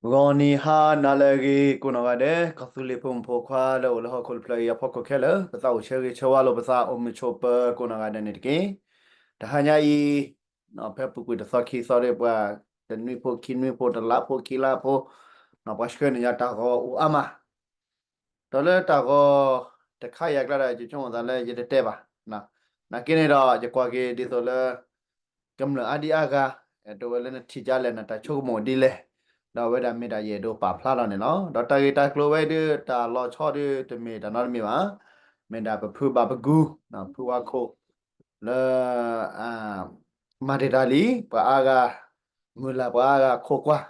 ဂီၤနံၤဟါနၤလၢအဂ့ၤ ကိးနီၢ်ဂၤဒဲး ကီၢ်သူလ့ၤဖိမုၣ်ဖိခွါလၢအိၣ်လၢဟီၣ်ခိၣ်တဖျၢၣ်အံၤအဖီခိၣ်ခဲလၢာ် ပသးအိၣ်ဆၢဂ့ၤဆၢဝါလိာ်ပသး အိၣ်မုာ်ဆိးပၢၤကိးနီၢ်ဂၤဒဲးန့ၣ်တက့ၢ်. တဟါညါအံၤ ဖဲပူၤကွံာ်တသီခံသီဒီး ပှၤတနွံဖိခံနွံဖိ တလါဖိခံလါဖိ ပှၤဆှၢန့ၢ်ယၤတၢ်ဂီၤအိၣ်အါမး ဒီးလၢတၢ်ဂီၤတခါအံၤအကျါဒီး ယဆိကမိၣ်သးလၢယတတဲဘၣ်. နာ်က့န့ၣ်ဒီး ယကွၢ်က့ၤဒ်သိးလၢ ကမျၢၢ်အါဒံအါဂၤ အဲၣ်ဒိးဝဲလၢနထံၣ်ဒ်လဲၣ် နတၢ်ဆိကမိၣ်ဒ်လဲၣ်, ဒီးအဝဲဒၣ်မ့ၢ်ဒၣ်ယအဲၣ်ဒိးပာ်ဖျါလီၤန့ၣ်လီၤ. ဒီးတၢ်ဂ့ၢ်တၢ်ကျိၤဝဲဒၣ် တၢ်လီၤဆီဒၣ်တမ့ၢ်တၢ်နီတမံၤဘၣ်, မ့ၢ်ဒၣ်ပဖုဘၣ်ပဂုၤ ဖုဝါခိၣ် လၢ မၤတ့ၢ်တၢ်လံ ပှၤအါဂၤ မုၢ်လၢ်ပှၤအါဂၤခိးကွၢ်,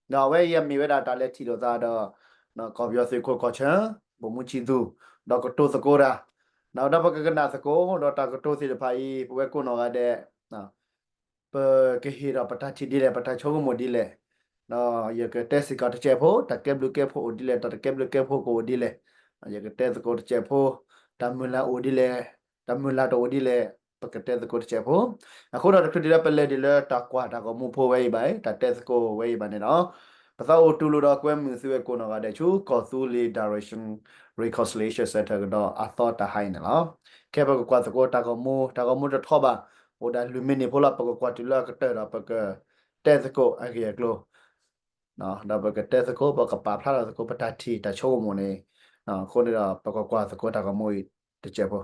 ဒီးအဝဲအံၤမ့ၢ်ဝဲဒၣ်တၢ်လဲၤထံၣ်လိာ်သးဒီး ကီၢ်ပယီၤသုးခိၣ်ကီၢ်ဆၢ ပိာ်မူဆံးသူၣ် ဒီးကတိၤသကိးတၢ်, ဒီးပကကနၣ်သကိး ဒီးတၢ်ကတိၤသ့ၣ်တဖၣ်အံၤ ပဝဲကိးနီၢ်ဂၤဒဲး ပကဟ့ၣ်ဒီးပတၢ်ထံၣ်ဒ်လဲၣ် ပတၢ်ဆိကမိၣ်ဒ်လဲၣ်, ဒီးယကတဲစ့ၢ်ကီးတစဲးဖိ တၢ်ကဲဘျုးကဲဖှိၣ်အိၣ်ဒ်လဲၣ် တၢ်တကဲဘျုးကဲဖှိၣ်ကအိၣ်ဒ်လဲၣ်, ယကတဲသကိးတစဲးဖိ တၢ်မုၢ်လၢ်အိၣ်ဒ်လဲၣ် တၢ်မုၢ်လၢ်တအိၣ်ဒ်လဲၣ် ပကတဲသကိးတစဲးဖိ, အဃိဒီးတချုးဒံးလၢပလဲၤဒံးလၢတၢ်ကွၢ်တၢ်ဂီၤမူဖိဝဲအံၤဘၣ် တၢ်တဲသကိးဝဲအံၤဘၣ်န့ၣ်ဒီး ပသးအိၣ်တူၢ်လိာ်ဒီးကွဲမုာ်သုဝဲကိးနီၢ်ဂၤဒဲးဆူ ကီၢ်သူလ့ၤ Direction Reconciliation Center ကဒီးအသီတဟါအံၤန့ၣ်လီၤ. ခဲပကကွၢ်သကိးတၢ်ဂီၤမူ တၢ်ဂီၤမူတထီဘၣ် အိၣ်ဒၣ်လွံၢ်မံးနံးဖိလီၤ ပကကွၢ်တုၤလၢအကတၢၢ်ဒီး ပကတဲသကိးအဂ့ၢ်အကျိၤ ဒီးပကတဲသကိး ပကပာ်ဖျါထီၣ်သကိး ပတၢ်ထံၣ်တၢ်ဆိကမိၣ်န့ၣ်, အဃိန့ၣ်ဒီး ပကကွၢ်သကိးတၢ်ဂီၤမူအံၤတစဲးဖိ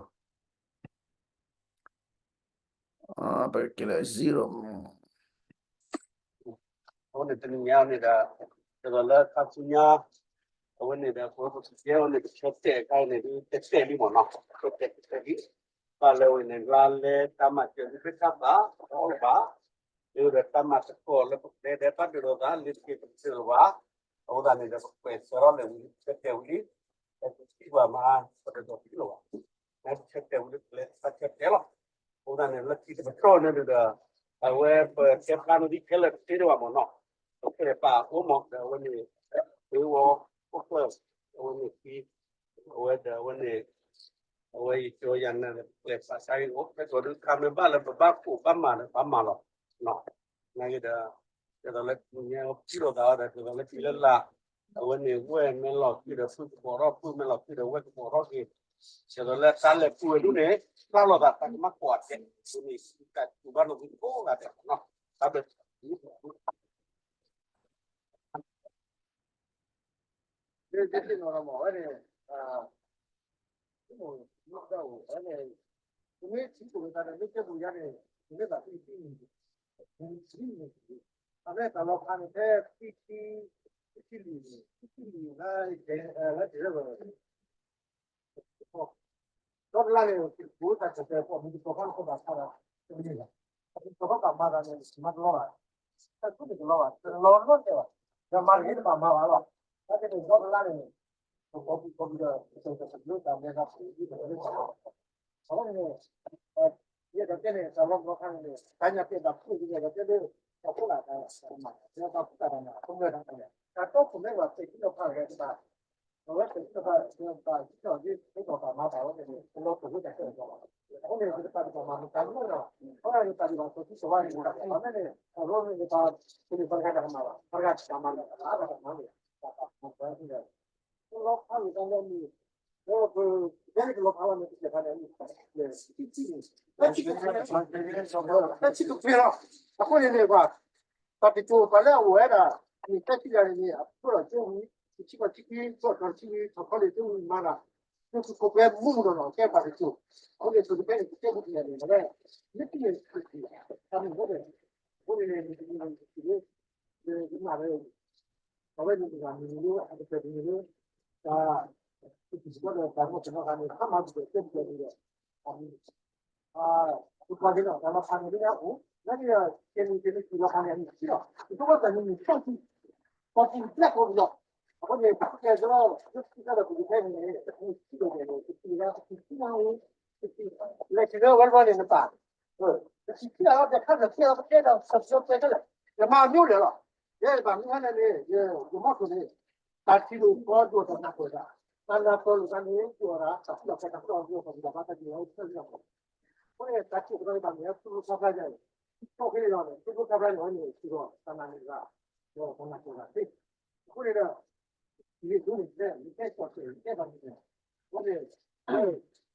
ပကက့ၤလၢ zero အဝဲန့ၣ်တနံၤညါန့ၣ်ဒီး ဒ်သိးလၢခါဆူညါ အဝဲန့ၣ်ဒီး ပဝဲပကကဲအီၤန့ၣ် ကဆၢတဲာ်အခါန့ၣ် ဒ်တဲတဲာ်လံမ့ၢ်နီၤ တဲတဲာ်တဲတဲာ်လံ ဘၣ်လၢအဝဲန့ၣ် လါလဲတၢ်မၤစၢၤလံ ဖဲတၢ်ဘၣ်အီၣ်ဘၣ် ဒ်ဒီးတၢ်မၤသကိးလၢပကတဲဒဲး ဘၣ်ဒိးဒီးသး လံတက့ၤပကစၢၢ်လၢၤဘၣ် အဃိသတးန့ၣ်ဒီး ပကွဲးဆၢထီၣ်လဲၤဝံၤ ဆၢတဲာ်ဝံၤလံ ပကထံၣ်ဘၣ်မး ပတဒိးထံၣ်လၢၤဘၣ် နဆၢတဲာ်ဝံၤလၢပလဲၤတၢ်ဆၢတဲာ်လီၤ. အဃိသတးန့ၣ် လၢခံတပတီၢ်န့ၣ်ဒီး အဝဲပတဲဖျါန့ၣ်ဒ်ခဲလၢာ်တသ့ဒံးဘၣ်မ့ၢ်နီၤ ပကျဲၤပာ်အဃိမး ဒီးအဝဲန့ၣ် သုဝီခိၣ်ကျၢၢ် အဝဲန့ၣ်သံ အဝဲဒီးအဝဲန့ၣ် အဝဲယကၠီယၤနၤဒီး ပကျဲၤပာ်စါဂ့ၤအိၣ် ဖဲကီးဒုးခါမ့ၢ်ဘၣ်လၢပဘၣ်ခိၣ်ဘၣ်မၤဒီး ပဘၣ်မၤလီၤ. နာ်က့ဒီး ဒ်သိးလၢညါထံၣ်လိာ်သးဒီး ဒ်သိးလၢခံလၢလာ် အဝဲန့ၣ်ဝဲၢ်မဲာ်လီၤဖုဒီး ဖုကဘီးထီၣ် ဖုမဲာ်လီၤဖုဒီး ဝဲၢ်ကဘီးထီၣ်က့ၤ ဒ်သိးလၢတၢ်လဲၤဖုဝဲဒၣ်န့ၣ် ဖျါလိာ်သးတၢ်ကမၣ်ကွၢ်ဒဲး အဝဲန့ၣ် တၢ်ကူၣ်ဘၣ်လိာ်သးကိးဂၤဒဲးနီၤ တၢ်ဘျုး လၢကသ့ၣ်နီၣ်ထီၣ်မး အဝဲန့ၣ် မ့ၢ်အိၣ် အဝဲန့ၣ် ပမ့ၢ်ထံၣ်လိာ်သးဒီး မ့ၢ်တဲပူၤယါန့ၣ် ပမ့ၢ်ဘၣ်သံသံန့ၣ် အဝဲတၢ်လီၤဖးန့ၣ် ဖဲသံသံ သံသံလံ သံသံလံ လၢ လၢတရၢၢ် ဒီတလါန့ၣ် ပတၢ်ဆၢတဲာ်ဖီမ့ၢ်တကီၢ်ခါတကီၢ်ဘၣ်ဆါဒီး တမ့ၢ်ဘၣ်. ပတကီၢ်ခါဘၣ်မၤသးန့ၣ် မၤတလီၤဘၣ်. တၢ်ကူၣ်န့ၣ်တလီၤဘၣ် တလီၤနီတစဲးဘၣ်. ဒီးမၤတဂ့ၤတဘၣ်မၤဘၣ်လီၤ. တၢ်ကန့ၣ်ဒီတလါန့ၣ် ပကိးပူၤကိးပူၤဒီး ပတၢ်ဆၢတဲာ်ဖီမ့ၢ်တကီၢ်ခါ အဝဲန့ၣ် ယအဲၣ်ဒိးတဲန့ၣ် တၢ်လီၤပျီခါန့ၣ် တၢ်ညါတဲဘၣ်ဖုၣ်က့ၤဒီးတဲလၢ တၢ်ဖုၣ်လၢ်တၢ်မၤ တၢ်ဖုၣ်တၢ်မၤ အခိၣ်နၢ်တၢ်မၤ တၢ်တီခိၣ်မဲဘၣ် ပဲာ်ထံနီၤဖးဂၤတဘၣ် အဝဲပဲာ်ထံနီၤဖး တၢ်ဘၣ်ထံနီၤဒ် ဒ်သိးတၢ်မၤတၢ်ဝဲန့ၣ် တလီၤပှီၢ်ဝဲတၢ်တဲလီၤဘၣ် အဃိန့ၣ် ပတပာ်တပာ်မၤမတၤမ့ၢ်လီၤ အဃိန့ၣ် ပတပာ်တပာ်မၤမတၤမ့ၢ်လီၤ အမ့ၢ်န့ၣ် အဝဲန့ၣ် ပတပာ်တပာ်တၢ်ကမၤဘၣ် ပတဂၤတၢ်မၤလီၤ ပတဂၤတၢ်မၤလီၤ လီၤဖးလီၤတၢ်လီၤမံၤ လၢပ ဒဲန့ၣ်ကလီၤဖးလီၤန့ၣ် ပစဲးဖးန့ၣ် တၢ်ဆံကပ့ၤလီၤ အဃိန့ၣ်န့ၣ် ပှၤ တၢ်တကၠိၤပှၤလၢအအိၣ်ဝဲဒၣ် အမ့ၢ်တၢ်ထံၣ်ယၤန့ၣ်န့ၣ် အဖျိလီၤကၠိဝံၤ တဆံကီၢ်ဆံခံ ကီၢ်ထီၣ်ဆံဝံၤ ထီၣ်ခီလ့ၣ်ကၠိဝံၤမၤတၢ် လၢခိခိၣ်ကွဲမူမူနီၢ်နီၢ် ကဲပှၤတကၠိၤ အဃိန့ၣ် ပကတဲန့ၣ် ပတဲဘူးတံၢ်ယၤန့ၣ် လၢ မ့ၢ်တမ့ၢ်တၢ်မ့ၢ်ဝဲဒၣ် အဃိန့ၣ်န့ၣ် ပကတဲန့ၣ် ပကတဲန့ၣ် အဝဲန့ၣ်တဂၤမ့ၢ်ဂ့ၤလၢ အကတၢၢ်တမံၤလၢ တၢ် ပကစံးဘၣ်ဒီးတၢ်မ့ၢ်တနီၤခါန့ၣ် ခါမၤပကတဲပကတဲဒီး ပကွၢ်က့ၤဒီး တၢ်လီၤဖးန့ၣ်လၢညါအိၣ် လၢက့ၤဒီး ကဲန့ၣ်ကဲန့ၣ်က့ၤလီၤဖးန့ၣ် အမ့ၢ်ထံလီၤ ပကဘၣ်တၢ်န့ၣ်မ့ၢ်ထီၣ်ထံ ပှၤပူၤဖျဲးကိးပယီၤ အဃိန့ၣ် ပကတဲဒီး လၢပကတဲဒီးပကတဲန့ၣ် ပထံၣ်ဒီးန့ၣ် ပထံၣ်လၢပထံၣ်လၢ ပထံၣ်လၢဝဲလီၤန့ၣ်နပၢ် ပထံၣ်လၢတခါဒီးခဲအံၤပတဲဒီး ပကတဲခဲလၢာ် ယမၤအမျိုးလဲၣ်လီၤ ယဲဘၣ်မနုၤလဲၣ်န့ၣ် ယမီၢ်ခိၣ်န့ၣ် တၢ်ထံၣ်လိာ်ကီဒိၣ်တၢ်နၢ်ပၢၢ်တၢ် တၢ်နၢ်ပၢၢ်လိာ်သးန့ၣ် ဒိၣ်အီၤဒၣ် တၢ်ဖှီၣ်ဖဲတၢ်ဖှီၣ်အီၤဒိၣ်အီၤပှၤကဘၣ်တၢ်ဒိၣ်အီၤဖဲလီၤ အဃိန့ၣ် တၢ်ထံၣ်ကဒီးဘၣ်န့ၣ် သူၣ်ဖျိခါဖျါယၤန့ၣ် သူၣ်ဖျိခါဖျါန့ၣ် သူၣ်ဖျိခါဖျါန့ၣ် စံးဒီးတၢ်နၢ်န့ၣ်တဂၤ ဒီးတၢ်နၢ်ပၢၢ်တၢ်သ့ အဃိန့ၣ်ဒီး ယဒိန့ၣ် ယတဲကီၢ်စဲၣ် ယတဲဘၣ်န့ၣ် အဃိန့ၣ်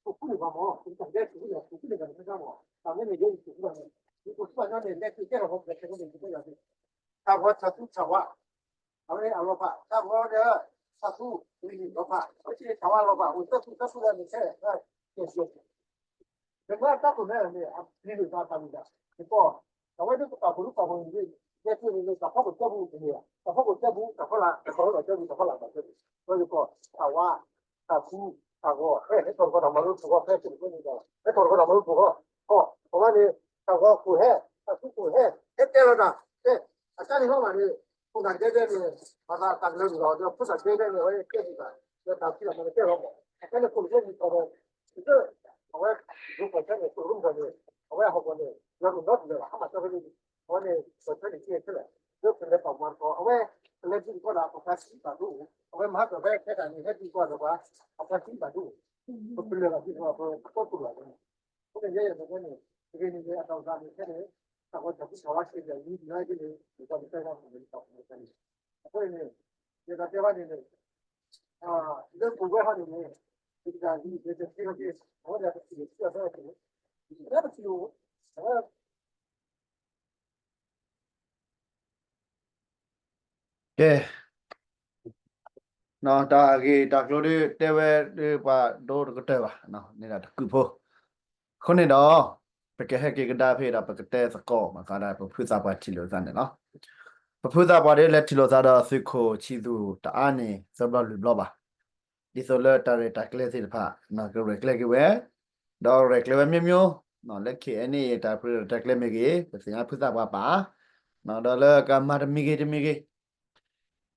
ပခူၣ်န့ၢ်ပှၤမ့ၢ် ပတၢ်ဒဲပခူၣ်န့ၢ် ပခူၣ်န့ၢ်ပှၤတခါမ့ၢ် တၢ်မ့ၢ်န့ၣ် ယဲယပခူၣ်ဘၣ်န့ၣ် ယပခူၣ်ဘၣ်ညီန့ၣ် လဲၤက့ၤကဲထီၣ်ပှၤပျဲၢ်ဆဲးဖိန့ၣ် ယတဲယၤန့ၣ် တၢ်ဂီၤဆၢသူဆၢဝါ အဝဲန့ၣ်အလီၤဖး တၢ်ဂီၤဒီး ဆၢသူ လီၤဖး အဝဲသ့ၣ်ဆၢဝါလီၤဖး အိၣ်သၢသူသၢသူဒီးန့ၣ် ဆဲး ကဲးကဲး နမ့ၢ်တၢ်ကိၢ်မဲန့ၣ် အပျံၤလိာ်သးတၢ်ဝံၤဒၣ် နကီၢ် အဝဲဒၣ်ပပာ်ဖှိၣ်လူပာ်ဖှိၣ်န့ၣ် ယဲၢ်ကျိၤန့ၣ် တၢ်ဖီခိၣ်ကၠၢပူၤတမ့ၢ်ဘၣ် တၢ်ဖီခိၣ်ကၠၢပူၤ တၢ်ဖီလာ်ကၠၢပူၤ တၢ်ဖီလာ်ကၠၢပူၤ ဝဲယကီၢ် တၢ်ဝါ တၢ်ခူ တၢ်ဂီၤ ဟဲ ဟဲထီၣ်တကီၢ်တၢ်မၤလိသကိး ဖဲကၠၢပူၤန့ၣ်ဒီး ဟဲထီၣ်တကီၢ်တၢ်မၤလိသကိး အီ အဝဲန့ၣ် တၢ်ဂီၤခိၣ်ဟဲ တၢ်ခူခိၣ်ဟဲ ဟဲတဲလီၤတၢ် တဲ အတၢ်န့ၣ်လီၤဘၣ်န့ၣ် ခိၣ်နၢ်ဒဲဒဲန့ၣ် ပှၤသးတၢ်ကလၢၤဘၣ်ဒီး ဖိသၣ်ဒဲဒဲန့ၣ် အဝဲတဲဘၣ် ဒီးတၢ်ဖံးတၢ်မၤကတဲလီၤမး အတဲန့ၣ်ခိၣ်နၢ်ဒဲန့ၣ် အဝဲ ဒိၣ်ကီၢ်ဆၢန့ၣ် ခိၣ်နၢ်ဒဲန့ၣ် အဝဲအဟီၣ်ကဝီၤန့ၣ် ယွၤဒိၣ်နီတမံၤဘၣ် အမၤစၢၤဖဲန့ၣ် အဝဲန့ၣ် ကီၢ်ဆၢန့ၣ် ကဲခဲလၢာ် လၢပလဲၤပာ်မၤတကီၢ် အဝဲ ပလဲၤဒုးတကီၢ်ဒီး ပှၤဆံးဘၣ်ဒိၣ် အဝဲမၤဟးကၢၣ်ဖဲခဲတၢ်န့ၣ် ဟဲဒုးတကီၢ်ဒီးပှၤ အပှၤဆံးဘၣ်ဒိၣ် ပပလၢၢ်ဘၣ်ဒ်သိး ပကိးပလၢၢ်ဘၣ်န့ၣ် အဃိန့ၣ် ယဲယဲၢ်န့ၣ်န့ၣ် တဂ့ၤန့ၣ်န့ၣ် အတၢ်အိၣ်သးန့ၣ်ခဲန့ၣ် တၢ်ဂီၤတၢ်ဖံးတၢ်မၤဆဲးဒီး လံဒ်န့ၣ် ပကတဲဘၣ်န့ၣ် တၢ်အိၣ်သးန့ၣ် အဃိန့ၣ်န့ၣ် ယတၢ်တဲဘၣ်န့ၣ်န့ၣ် လၢပဝဲဟီန့ၣ်န့ၣ် ယတၢ်လံ ယတၢ်တဲဘၣ်က့ၤ အဝဲဒၣ်ပထံၣ်န့ၣ် ပထံၣ်အသးက့ၤ လၢပထံၣ်အိၣ် အဝဲ ကဲ တၢ်ဂ့ၢ်တၢ်ကျိၤဒ်တဲဝဲဒ်ပှၤဒိတကတၢၢ်ဘၣ် န့ၣ်ဒၣ်တကုးဖိ အဃိန့ၣ်ဒီး ပကဟဲက့ၤကဒါဖဲဒီး ပကတဲသကိးဘၣ်ဃးဒီး ပဖုသးပှၢ်ထံၣ်လိာ်သးန့ၣ်လီၤ. ပဖုသးပှၢ်ဒ်လဲၣ်ထံၣ်လိာ်သးဒီးသုးခိၣ်ဆံးသူၣ်တအါန့ၣ် သၢဘျီလွံၢ်ဘျီဘၣ်. ဒ်သိးလၢတၢ်ရဲၣ်တၢ်ကျဲၤသ့ၣ်တဖၣ် ကရဲၣ်ကျဲၤက့ၤဝဲ ဒီးရဲၣ်ကျဲၤဝဲမျိုးမျိုး လၢ ခ့ၣ်အဲၣ်ယူၣ်အံၣ် တၢ်ပရံးတၢ်ကျဲၤမ့ၢ်ဂ့ၤ ပသ့ၣ်ညါဖုသးပှၢ်ပာ် ဒီးလၢကမၤတမံၤဂ့ၤတမံၤဂ့ၤ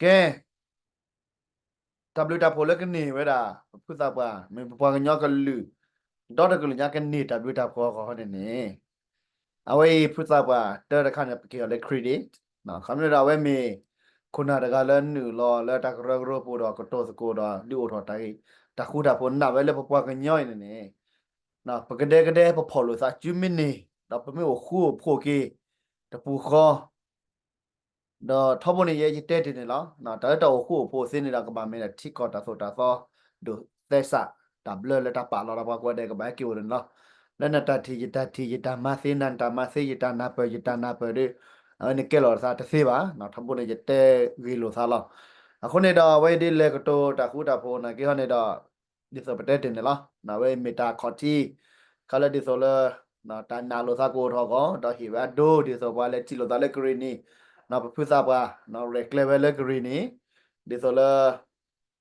ကဲ တၢ်ဘျုးတၢ်ဖှိၣ်လၢကန့ၢ်ဝဲဒၣ် ပဖုသးပှၢ် မ့ၢ်ပပှၤကညီကလုာ် ဒီတကလုာ်ညါကန့ၢ်တၢ်ဘျုးတၢ်ဖှိၣ်အဂီၢ်န့ၣ်န့ၣ် အဝဲအံၤဖုသးပှၢ်တၢတခါန့ၣ် ပက့ၤအီၤလၢ credit ခီဖျိဒီးအဝဲမ့ၢ် ခိၣ်နၢ်တဂၤလၢနုာ်လီၤလၢတၢ်ကရၢကရိပူၤဒီးကတိၤသကိးဒီးဒုးအိၣ်ထီၣ်တၢ်ဂ့ၢ် တၢ်ဃူတၢ်ဖိးနၢ်ဝဲလၢပပှၤကညီအံၤန့ၣ်န့ၣ် ပကဒဲကဒဲပဖီၣ်လိာ်သးစုမ့ၢ်န့ၣ် ဒီးပမ့ၢ်အိၣ်ဃူအိၣ်ဖိးက့ၤ တပူၤဃီ ဒီးထီဘိန့ၣ် ယဲယတဲတ့ၢ်န့ၣ်လီၤ. တၢ်လၢတၢ်အိၣ်ဃူအိၣ်ဖိးသ့န့ၣ်ဒီး ကဘၣ်မ့ၢ်ဒၣ်ထံကီၢ်တၢ်သိၣ်တၢ်သီ ဒိးသဲစး တၢ်ဘျၢလၢတၢ်ပာ်လီၤဒီးပှၤကိးဂၤဒဲး ကဘၣ်ဟဲက့ၤအိၣ်န့ၣ်လီၤ. လၢနတၢ်ထံၣ်ယတၢ်ထံၣ် ယတၢ်မၤသ့ နတၢ်မၤသ့ ယတၢ်နၢ်ပၢၢ် ယတၢ်နၢ်ပၢၢ်ဒီး အဝဲန့ၣ်ကဲလီၤသးတသ့ဘၣ်. ထီဘိန့ၣ် ယတဲဂ့ၤလိာ်သးလီၤ. အဃိန့ၣ်ဒီး အဝဲဒ်လဲၤကတိၤတၢ်ဃူတၢ်ဖိးနာ်က့ဟီန့ၣ်ဒီး ဒ်သိးပတဲတ့ၢ်န့ၣ်လီၤ. အဝဲမ့ၢ်တၢ်ခီၣ်ထံး ခါလၢဒ်သိးလၢ တၢ်နာ်လိာ်သးကအိၣ်ထီၣ်အဂီၢ် ဒီးဟ့ၣ်ဝဲအဒိဒ်သိးပှၤလဲၤထံၣ်လိာ်သးလၢကရ့ၣ်နံၤ ပဖုသးပှၢ် ရဲၣ်ကျဲၤဝဲလၢကရ့ၣ်နံၤ ဒ်သိးလၢ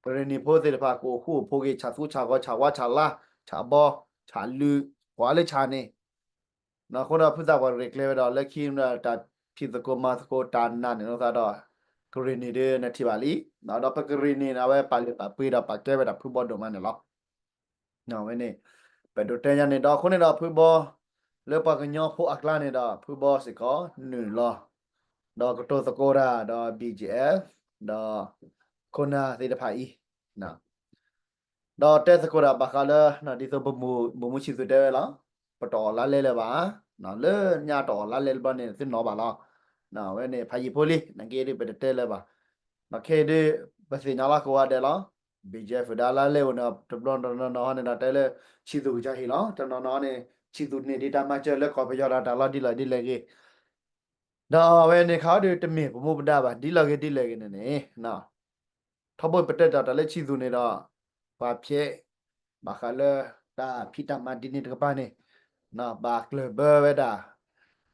ကရ့ၣ်နံၤဖိသ့ၣ်တဖၣ် ကအိၣ်ဃူအိၣ်ဖိးက့ၤ ဆၣ်သူဆၣ်ဂီၤ ဆၣ်ဝါဆၣ်လါ ဆၣ်ဘီ ဆၣ်လုၢ် ကွၢ်လၢဆၣ်န့ၣ် အဃိဒီးဖုသးပှၢ်ရဲၣ်ကျဲၤဝဲဒီး လၢခံတၢ်ဖံးသကိးမၤသကိး တၢ်နာ်န့ၢ်လိာ်သးဒီး ကရ့ၣ်နံၤဒ်နထံၣ်ဘၣ်လံ. ဒီးပကရ့ၣ်နံၤန့ၣ် အဝဲပာ်လုၢ်ပာ်ပှ့ၤဒီးပာ်ကဲဝဲဒၣ်ဖုဘီဒိၣ်မးန့ၣ်လီၤ. ဝဲန့ၣ် ပဒိးတဲညါန့ၣ်ဒီး အဃိန့ၣ်ဒီးဖုဘီ လၢပှၤကညီဖိအကျါန့ၣ်ဒီး ဖုဘီစ့ၢ်ကီးနုာ်လီၤ ဒီးကတိၤသကိးတၢ်ဒီး ဘီကၠံၣ်အဲၣ် ဒီး ခိၣ်နၢ်သ့ၣ်တဖၣ်အံၤ ဒီးတဲသကိးတၢ်ဘၣ်ဃးလၢ ဒ်သိးဗိုလ်မှူးချစ်သူတဲဝဲလီၤ. ပတအီၣ်လါလဲလၢၤဘၣ်, လၢညါတအီၣ်လါလဲလၢၤဘၣ်န့ၣ် သုနီၣ်ဘၣ်လီၤ. ဝဲန့ၣ် ဖးယံာ်ဖိလံ နာ်က့ဒ်ပတတဲလၢၤဘၣ်. ခဲအံၤဒ် ပသ့ၣ်ညါလီၤကိးဂၤဒဲးလီၤ. ဘီကၠံၣ်အဲၣ် ဒၣ်လါလဲအိၣ်န့ၣ် တဘျီတနီၤနီၤန့ၣ်ဒီးတဲလၢ ဆံးသူၣ်ကစၢ်ဟ့ၣ်လီၤ. တနီၤနီၤန့ၣ် ဆံးသူၣ်န့ၢ်ဒံးတၢ်မၤစၢၤလၢကီၢ်ပယီၤဒီးတၢ်လီၤဒ်လဲၣ်ဒ်လဲၣ်ဂ့ၤ ဒီးအဝဲန့ၣ်ခါအံၤဒ်တမ့ၢ်ပမူပဒါဘၣ် ဒ်လဲၣ်ဂ့ၤဒ်လဲၣ်ဂ့ၤန့ၣ်န့ၣ် ထီဘိပတဲတၢ်တၢ်လၢဆံးသူၣ်န့ၣ်ဒီး ပှၤဖျဲး ဘၣ်ဃးလၢတၢ်ဖံးတၢ်မၤဒ်န့ၣ်တကပၤန့ၣ် ဘၣ်ကျၢၢ်ဘၢဝဲဒၣ်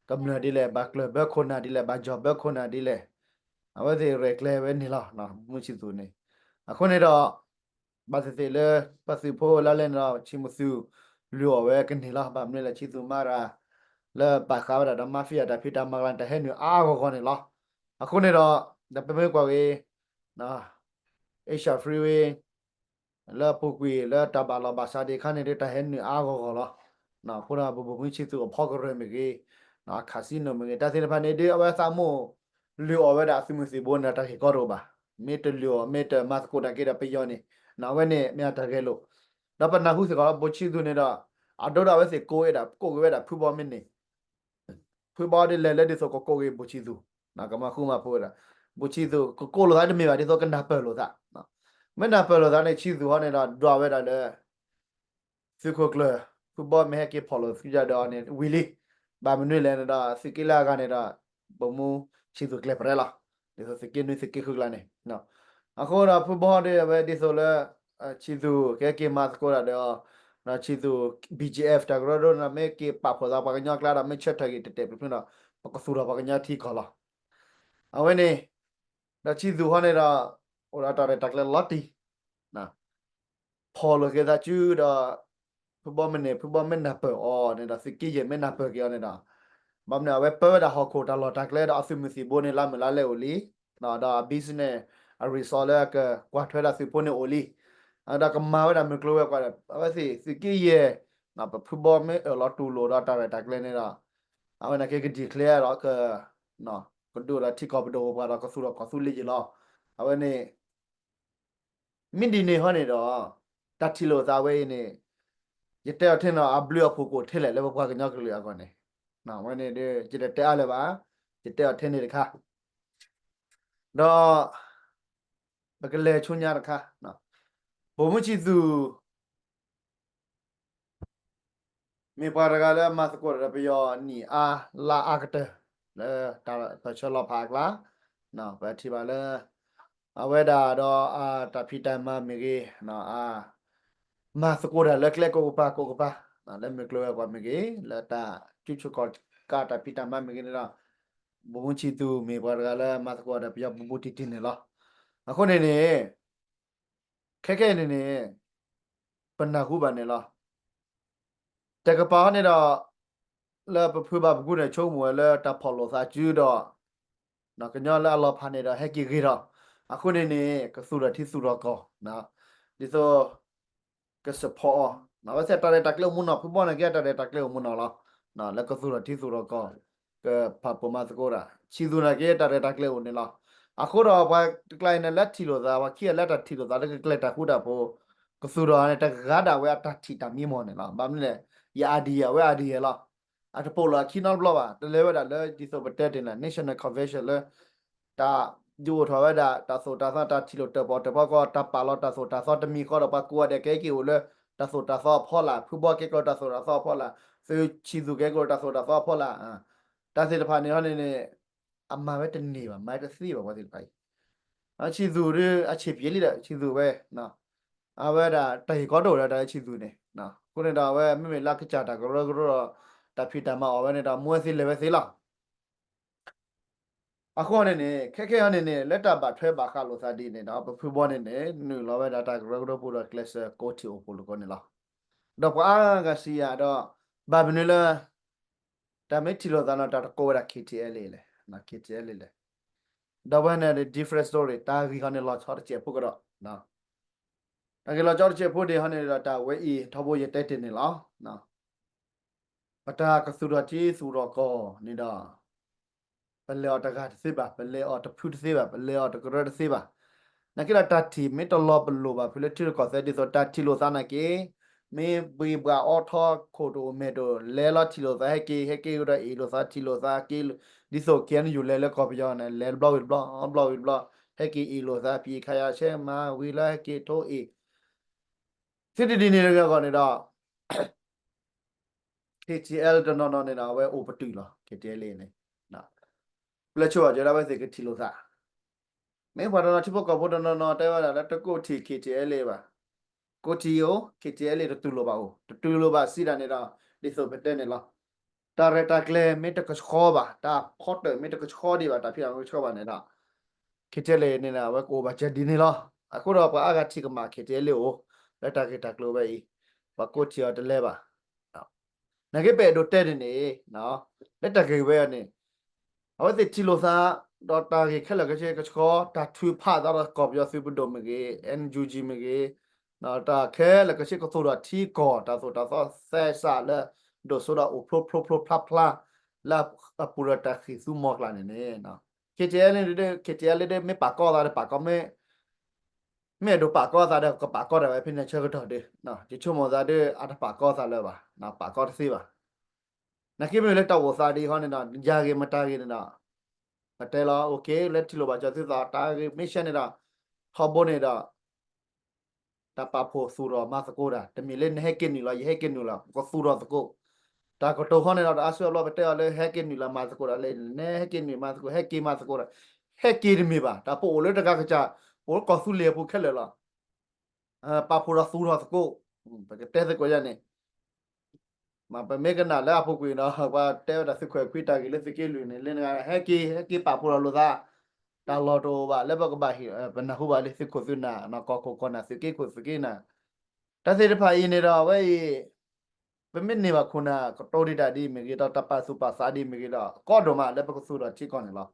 ကမျၢၢ်ဒ်လဲၣ် ဘၣ်ကျၢၢ်ဘၢခိၣ်နၢ်ဒ်လဲၣ် ဘၣ်ကၠီၣ်ဘၢခိၣ်နၢ်ဒ်လဲၣ် အဝဲသ့ၣ်ရဲၣ်ကျဲၤဝဲန့ၣ်လီၤ. မူဆံးသူၣ်န့ၣ် အဃိန့ၣ်ဒီး ဘၣ်သ့ၣ်သ့ၣ်လၢ ပှၤသုးဖိလါလဲန့ၣ်ဒီး ဆံးမူသူၣ် လုၢ်အီၣ်ဝဲကန့ၢ်လီၤ. ဘၣ်မနုၤလဲၣ် ဆံးသူၣ်မၤရၤ လၢပာ်ဃာ်ဝဲဒၣ်ဒီး mafia တၢ်ဖံးတၢ်မၤကျါန့ၣ် တၢ်ဟဲနုာ်အါဂီၢ်ဂီၢ်န့ၣ်လီၤ. အဃိန့ၣ်ဒီး ဒီးပမ့ၢ်ကွၢ်က့ၤ Asia Freeway လၢအပူၤကွံာ်လၢတၢ်ဘၣ်လီၤဘၣ်စးဒံးအခါန့ၣ်ဒီး တၢ်ဟဲနုာ်အါဂီၢ်ဂီၢ်လီၤ. အဃိဒီး ပဘိၣ်မုၢ်ဆံးသူၣ်အဖီကရၢၢ်မ့ၢ်ဂ့ၤ casino မ့ၢ်ဂ့ၤ တၢ်သ့ၣ်တဖၣ်န့ၣ်ဒီး အဝဲသးမိၢ်လုၢ်အီၣ်ဝဲဒၣ်အသုးမုၢ်သံၣ်ဘိန့ၣ် တၢ်ဂ့ၢ်ကီတအိၣ်ဘၣ်. မ့ၢ်တလုၢ်အီၣ် မ့ၢ်တမၤသကိးတၢ်က့ၤဒီးပယီၤန့ၣ် အဝဲန့ၣ်မ့ၢ်အတၢ်ဂဲၤလိာ် ဒီးပနၢ်ဟူစ့ၢ်ကီးလၢ ဘိၣ်ဆံးသူၣ်န့ၣ်ဒီး အဒိဒီးအဝဲသ့ၣ်ကိးဝဲဒၣ် ကိးက့ၤဝဲဒၣ်ဖုဘီမ့ၢ်န့ၣ် ဖုဘီဒ်လဲၣ်လၢဒ်သိးကကိးက့ၤဘိၣ်ဆံးသူၣ် ကမၤဃူမၤဖိးဝဲဒၣ် ဘူးဆံးသူၣ် ကကိးလိာ်သးတမ့ၢ်ဘၣ် ဒ်သိးကနၢ်ပၢၢ်လိာ်သး, မ့ၢ်နၢ်ပၢၢ်လိာ်သးန့ၣ် ဆံးသူၣ်ဟီန့ၣ်ဒီး ဒွးဝဲဒၣ်လၢ သုးခိၣ်ကျၢၢ် ဖုဘီမ့ၢ်ဟဲက့ၤဖီၣ်လိာ်သုကဒီးန့ၣ် ဝံၤလံ. ဘၣ်မနုၤလဲၣ်န့ၣ်ဒီး သုးက့လၢအဂၤန့ၣ်ဒီး ပမူဆံးသူၣ်ကျဲၤပရဲလီၤ. ဒ်သိးသုးက့နွံသုးက့ဃုကျါန့ၣ် အဃိဒီးဖုဘီဒီးအဝဲဒ်သိးလၢ ဆံးသူၣ်ကဟဲက့ၤမၤသကိးတၢ်ဒီး ဒီးဆံးသူၣ် ဘီဂျီအက်ဖ် တၢ်ကရၢကရိန့ၣ်ဒီး မ့ၢ်က့ၤပာ်ဖှိၣ်သးပှၤကညီကျါဒီး မ့ၢ်ဆၢထၢၣ်က့ၤတဲာ်တဲာ်ဖျုးဖျုးဒီး ပကသူၣ်ထီၣ်ပှၤကညီထံကီၢ်လီၤ. အဝဲန့ၣ် ဒီးဆံးသူၣ်ဟီန့ၣ်ဒီး အိၣ်ဒီးတၢ်ရဲၣ်တၢ်ကျဲၤလီၤတံၢ် ဖီၣ်လိာ်က့ၤသးစုဒီး ဖုဘီမ့ၢ်န့ၣ် ဖုဘီမ့ၢ်နၢ်ပၢၢ်အီၤန့ၣ်ဒီး သုးက့ယဲၢ်မ့ၢ်နၢ်ပၢၢ်က့ၤအီၤန့ၣ်ဒီး ဘၣ်မနုၤအဝဲပၢဝဲဒၣ်ဟီၣ်ခိၣ်တၢ်လီၢ်တၢ်ကျဲဒီးအသုးမုၢ်သံၣ်ဘိန့ၣ် လၢမုၢ်လါလဲအိၣ်လံ, ဒီးအ business အ resort လၢအကကွၢ်ထွဲဒၣ်သုးဖိန့ၣ်အိၣ်လံ, ဒီးကမၤဝဲဒၣ်မုၢ်ကျိၤဝဲၤကွာ်ဒီး အဝဲသ့ၣ်သုးက့ယဲၢ် ပဖုဘီမ့ၢ်အၢၣ်လီၤတူၢ်လိာ်ဒီးတၢ်ရဲၣ်တၢ်ကျဲၤန့ၣ်ဒီး အဝဲန့ၣ်က့ၤက declare ဒီး ကဒိၣ်ဒီးထံကီၢ်ပဒိၣ်ပပှၢ်ဒီးကသူၣ်ထီၣ်ကီၢ်သူလ့ၤယ့ၢ်လီၤ. အဝဲန့ၣ် မ့ၢ်ဒ်န့ၣ်ဟီန့ၣ်ဒီး တၢ်ထံၣ်လိာ်သးဝဲအံၤန့ၣ် ယတဲအီၤထဲန့ၣ် အဘျုးအဖှိၣ်ကအိၣ်ထဲလဲၣ်လၢပပှၤကညီကလုာ်အဂီၢ်န့ၣ်, အဝဲန့ၣ်ဒီး ယတတဲအါလၢၤဘၣ်, ယတဲအီၤထဲန့ၣ်တခါ, ဒီး ပကလဲၤဆူညါတခါ, ပိာ်မုၣ်ဆံးသူၣ် မ့ၢ်ပှၤတဂၤလၢအမၤသကိးဒီးပယီၤနံၣ်အါလါအါကတၢၢ် လၢတၢ်ပၢၢ်ဆၢလီၤဖးအကျါ, ပထံၣ်ဘၣ်လၢ အဝဲဒၣ်ဒီးအတၢ်ဖံးတၢ်မၤမ့ၢ်ဂ့ၤ, အ မၤသကိးတၢ်လၢကျဲကိးကပၤကိးကပၤ, လၢမုၢ်ကျိၤဝဲၤကွာ်မ့ၢ်ဂ့ၤ, လၢတၢ်ကူစူၢ်ကီၢ်ကးတၢ်ဖံးတၢ်မၤမ့ၢ်ဂ့ၤန့ၣ်ဒီး, ပိာ်မုၣ်ဆံးသူၣ်မ့ၢ်ပှၤတဂၤလၢမၤသကိးဒီးပယီၤဘူးဘူးတံၢ်တံၢ်န့ၣ်လီၤ. အဃိန့ၣ်န့ၣ် ခဲခဲအံၤန့ၣ်န့ၣ် ပနၢ်ဟူဘၣ်န့ၣ်လီၤ. တကပၤဟီန့ၣ်ဒီး လၢပဖုဘၣ်ပကူန့ၣ် ဆိကမိၣ်ဝဲလၢတၢ်ဖီၣ်လိာ်သးစုဒီး ကညီလၢအလီၤဖးန့ၣ်ဒီး ဟဲက့ၤဂ့ၤထီၣ်, အဃိန့ၣ်န့ၣ် ကသူၣ်ထီၣ်ထံသူၣ်ထီၣ်ကီၢ်, ဒ်သိး က support အီၤ, အဝဲသ့ၣ်တၢ်ရဲၣ်တၢ်ကျဲၤအိၣ်မူနီၤ, ဖုဘီန့ၣ်က့တၢ်ရဲၣ်တၢ်ကျဲၤအိၣ်မူနီၤလီၤ, လၢကသူၣ်ထီၣ်ထံသူၣ်ထီၣ်ကီၢ်, ကဖးပိာ်မၤသကိးတၢ်, ဆံးသူၣ်န့ၣ်က့တၢ်ရဲၣ်တၢ်ကျဲၤအိၣ်န့ၣ်လီၤ. အဃိဒီးပှၤတကျါအံၤန့ၣ် လၢထံၣ်လိာ်သး, ပှၤခံဂၤလၢတၢ်ထံၣ်လိာ်သးလၢကကျဲၤတၢ်ဃူတၢ်ဖိး, ကသူၣ်ထီၣ်န့ၣ် တဂၤဒၣ်ဝဲအတၢ်ထံၣ်တၢ်မံမီၢ်န့ၣ်လီၤ. ဘၣ်မနုၤလဲၣ်, ယ idea ဝဲ idea လီၤ. အတပိာ်လီၤအခံနီတဘျီဘၣ်, တလဲၤဝဲဒၣ်လၢဒ်သိးပတဲတ့ၢ်န့ၣ် National Convention လၢ တၢ်ဒုးအိၣ်ထီၣ်ဝဲဒၣ် တၢ်သိၣ်တၢ်သီ တၢ်ထံၣ်လိာ်တၢၣ်ပီၣ်တၢၣ်ပီကီၢ်, တၢ်ပာ်လီၤတၢ်သိၣ်တၢ်သီတမံၤဃီဒီး ပှၤကိးဂၤဒဲးကဟဲက့ၤအိၣ်လၢ တၢ်သိၣ်တၢ်သီအဖီလာ်, ဖုဘီကဲကျိးတၢ်သိၣ်တၢ်သီအဖီလာ်, သုဆံးသူၣ်ကဲကျိးတၢ်သိၣ်တၢ်သီအဖီလာ်, တၢ်သ့ၣ်တဖၣ်န့ၣ်ဟီန့ၣ်န့ၣ် အမၤဝဲတန့ၢ်ဘၣ်, မၤဝဲတသ့ဘၣ် ပှၤသ့ၣ်တဖၣ်အံၤ, ဆံးသူၣ်ဒီး အဆံးပျဲလံဒီး ဆံးသူၣ်ဝဲ အဝဲဒၣ်တၢ်ဟ့ၣ်ကီတအိၣ်ဒီးတၢ်လၢဆံးသူၣ်န့ၣ်, အဃိန့ၣ်ဒီးအဝဲမ့မ့ၢ်လၢကစၢ်တၢ်ကရၢကရိဒီး တၢ်ဖံးတၢ်မၤအီၣ်ဝဲန့ၣ်ဒီး မူဝဲသ့လဲၤဝဲသ့လီၤ. အဃိန့ၣ်န့ၣ် ခဲခဲအံၤန့ၣ်န့ၣ် လၢတၢ်ဘၣ်ထွဲဘၣ်ဃးလိာ်သးဒ်န့ၣ်ဒီး ပဖုဘီန့ၣ်န့ၣ် နုာ်လီၤဝဲဒၣ်တၢ်ကရၢကရိပူၤဒီးကျဲးစၢးကိးထံၣ်အိၣ်ဖှိၣ်လိာ်ကီးန့ၣ်လီၤ. ဒီးပှၤအါဂၤစံးယၤဒီး ဘၣ်မနုၤလၢ တၢ်မ့ၢ်ထံၣ်လိာ်သးန့ၣ် တၢ်တကိးဝဲဒၣ် KTLA လဲၣ်, KTLA လဲၣ်, ဒီးဝဲန့ၣ် different story တၢ်ဂ့ၢ်ဟီန့ၣ်လီၤဆီတစဲးဖိကဒီး, တၢ်ဂ့ၢ်လီၤဆီတစဲးဖိဒ်ဟီန့ၣ်ဒီး တၢ်ဝဲအံၤထီဘိယတဲတ့ၢ်န့ၣ်လီၤ. ပတၢ်ကသူၣ်ထီၣ်ထံသူၣ်ထီၣ်ကီၢ်န့ၣ်ဒီး ပလဲၤအီၤတဂၤတသ့ဘၣ်, ပလဲၤအီၤတဖုတသ့ဘၣ်, ပလဲၤအီၤတကရၢတသ့ဘၣ်. နာ်က့ဒီးတၢ်ထံၣ်မ့ၢ်တလီၤပလိာ်ဘၣ်ဖုလၢထံရူၢ်ကီၢ်သဲး ဒ်သိးတၢ်ထံၣ်လိာ်သးနာ်က့ မ့ၢ်ဘှံးဘှးအီထီခိၣ်တအိၣ်မဲာ်တအိၣ် လဲၤလီၤထံၣ်လိာ်သး ဟဲက့ၤ ဟဲက့ၤဒီးအ့ၣ်လိာ်သးထံၣ်လိာ်သးက့ၤ, ဒ်သိး KNU လဲၤလၢကီၢ်ပယီၤန့ၣ် လဲၤတဘျီဝံၤတဘျီ ဘျီဝံၤတဘျီ ဟဲက့ၤအ့ၣ်လိာ်သး ဖံးခါယၤဆဲမၤဝံၤလၢဟဲက့ၤထိအ့ၣ် သုတဒ်န့ၣ်တဂ့ၤအဂီၢ်န့ၣ်ဒီး KTLA တနီၤနီၤန့ၣ်ဒီး အဝဲအိၣ်ပတုာ်လီၤ KTLA န့ၣ်, ပျဲဆိဘၣ်ကဲဒၣ်ဝဲသ့ၣ်ကထံၣ်လိာ်သး, မ့ၢ်ပှၤတနီၤထံဖိကီၢ်ဖိတနီၤနီၤတဲဝဲဒၣ်လၢတကိးထံၣ် KTLA ဘၣ်, ကိးထံၣ်အိၣ် KTLA တတူၢ်လိာ်ဘၣ်အိၣ်, တတူၢ်လိာ်ဘၣ်စံးဒၣ်န့ၣ်ဒီး ဒ်သိးပတဲန့ၣ်လီၤ. တၢ်ရဲၣ်တၢ်ကျဲၤမ့ၢ်တကဆှီဘၣ်, တၢ်ဖီတၢၣ်မ့ၢ်တကဆှီဒံးဘၣ်, တၢ်ဖံးတၢ်မၤတကဆှီဘၣ်န့ၣ်ဒီး KTLA န့ၣ် အဝဲကအိၣ်ဘၣ်စၢၤဒ်န့ၣ်လီၤ. အဃိဒီးပှၤအါဂၤထံၣ်ကမၣ် KTLA အိၣ် လၢတၢ်ဂ့ၢ်တၢ်ကျိၤဝဲအံၤ, ပှၤကိးထံၣ်အီၤတလဲၤဘၣ်. နာ်က့ပအဲၣ်ဒိးတဲန့ၣ်န့ၣ် လၢတၢ်ဂ့ၢ်ဝဲအံၤန့ၣ် အဝဲသ့ၣ်ထံၣ်လိာ်သး ဒီးတၢ်ဂ့ၢ်ခဲလၢာ်ကဆ့ကဆှီ တၢ်ထုးဖးသးဒီးကီၢ်ပယီၤသုးပဒိၣ်မ့ၢ်ဂ့ၤ NUG မ့ၢ်ဂ့ၤ တၢ်ခဲလၢာ်ကဆ့ကသိၣ်ဒီးထံကီၢ် တၢ်သိၣ်တၢ်သီသဲစးလၢ ဒိၣ်စိဒီးအိၣ်ဖျိဖျိဖျိဖျါဖျါ လၢအပူၤဒီးတၢ်ဃံၢ်သူမီၤကျၢ်န့ၣ်န့ၣ် KTLA န့ၣ်ဒီး KTLA ဒ်မ့ၢ်ပာ်ကီၢ်သးဒီးပာ်ကီၢ်မ့ၢ် မ့ၢ်အဲၣ်ဒိးပာ်ကီၢ်သးဒီး ကပာ်ကီၢ်ဒၣ်ဝဲဖဲန့ၣ်ဆၢကတီၢ်ဒီး ယဆိကမိၣ်သးဒီး အတပာ်ကီၢ်သးလၢၤဘၣ်, ပာ်ကီၢ်တသ့ဘၣ်. နာ်က့မ့ၢ်လၢတၢ်အိၣ်သးဒ်အံၤဟီန့ၣ်ဒီး ယၤဂ့ၤမတၤဂ့ၤန့ၣ်ဒီး တဲလီၤ okay လၢထံၣ်လိာ်ဘၣ်ကၠီၤသုသး တၢ်ဂ့ၢ်မ့ၢ်ဆၢန့ၣ်ဒီး ထီဘိန့ၣ်ဒီး တၢ်ပာ်ဖှိၣ်သူၣ်ထီၣ်မၤသကိးတၢ် တမ့ၢ်လၢနဟဲက့ၤနုာ်လီၤ ယဟဲက့ၤနုာ်လီၤ ကသူၣ်ထီၣ်သကိး တၢ်ကတိၤခီန့ၣ်ဒီး တအါစုအဘျီပတဲအီၤလၢဟဲက့ၤနုာ်လီၤမၤသကိးတၢ်လၢ နဟဲက့ၤနုာ်မၤသကိး ဟဲက့ၤမၤသကိးတၢ် ဟဲက့ၤတမ့ၢ်ဘၣ် တၢ်ပအိၣ်လၢတဂၤကစၢ် အိၣ်လၢကီၢ်သူလ့ၤအပူၤခဲလၢာ်လီၤ ပာ်ဖှိၣ်ဒီးသူၣ်ထီၣ်သကိး ပကတဲသကိးယၤန့ၣ် မ့ပမ့ၢ်ကနၣ်လၢအပူၤကွံာ်ဒီး ပှၤတဲဝဲဒၣ်သုးခိၣ်အဲၣ်ခွံတၢ်ဂ့ၢ်လၢသုးက့လွံၢ်န့ၣ် လၢနဂၤ ဟဲက့ၤ ဟဲက့ၤပာ်ဖှိၣ်ထီၣ်လိာ်သး တၢ်လီၢ်တအိၣ်ဘၣ် လၢပကဘၣ်ဟ့ၣ် ပနၢ်ဟူဘၣ်လၢသုးခိၣ်သုးနၢ် ကီၢ်ခိၣ်ကီၢ်နၢ် သုးက့ခိၣ်သုးက့နၢ် တၢ်သ့ၣ်တဖၣ်အံၤန့ၣ်ဒီး အဝဲအံၤ ပမ့ၢ်န့ၢ်ဘၣ်ခိၣ်နၢ်ကတိၤဒံးတၢ်ဒ်မ့ၢ်ဂ့ၤဒီး တၢ်ပာ်သူၣ်ပာ်သးဒ်မ့ၢ်ဂ့ၤဒီး ကီဒိၣ်မးလၢပကသူၣ်ထီၣ်ထံကီၢ်န့ၣ်လီၤ.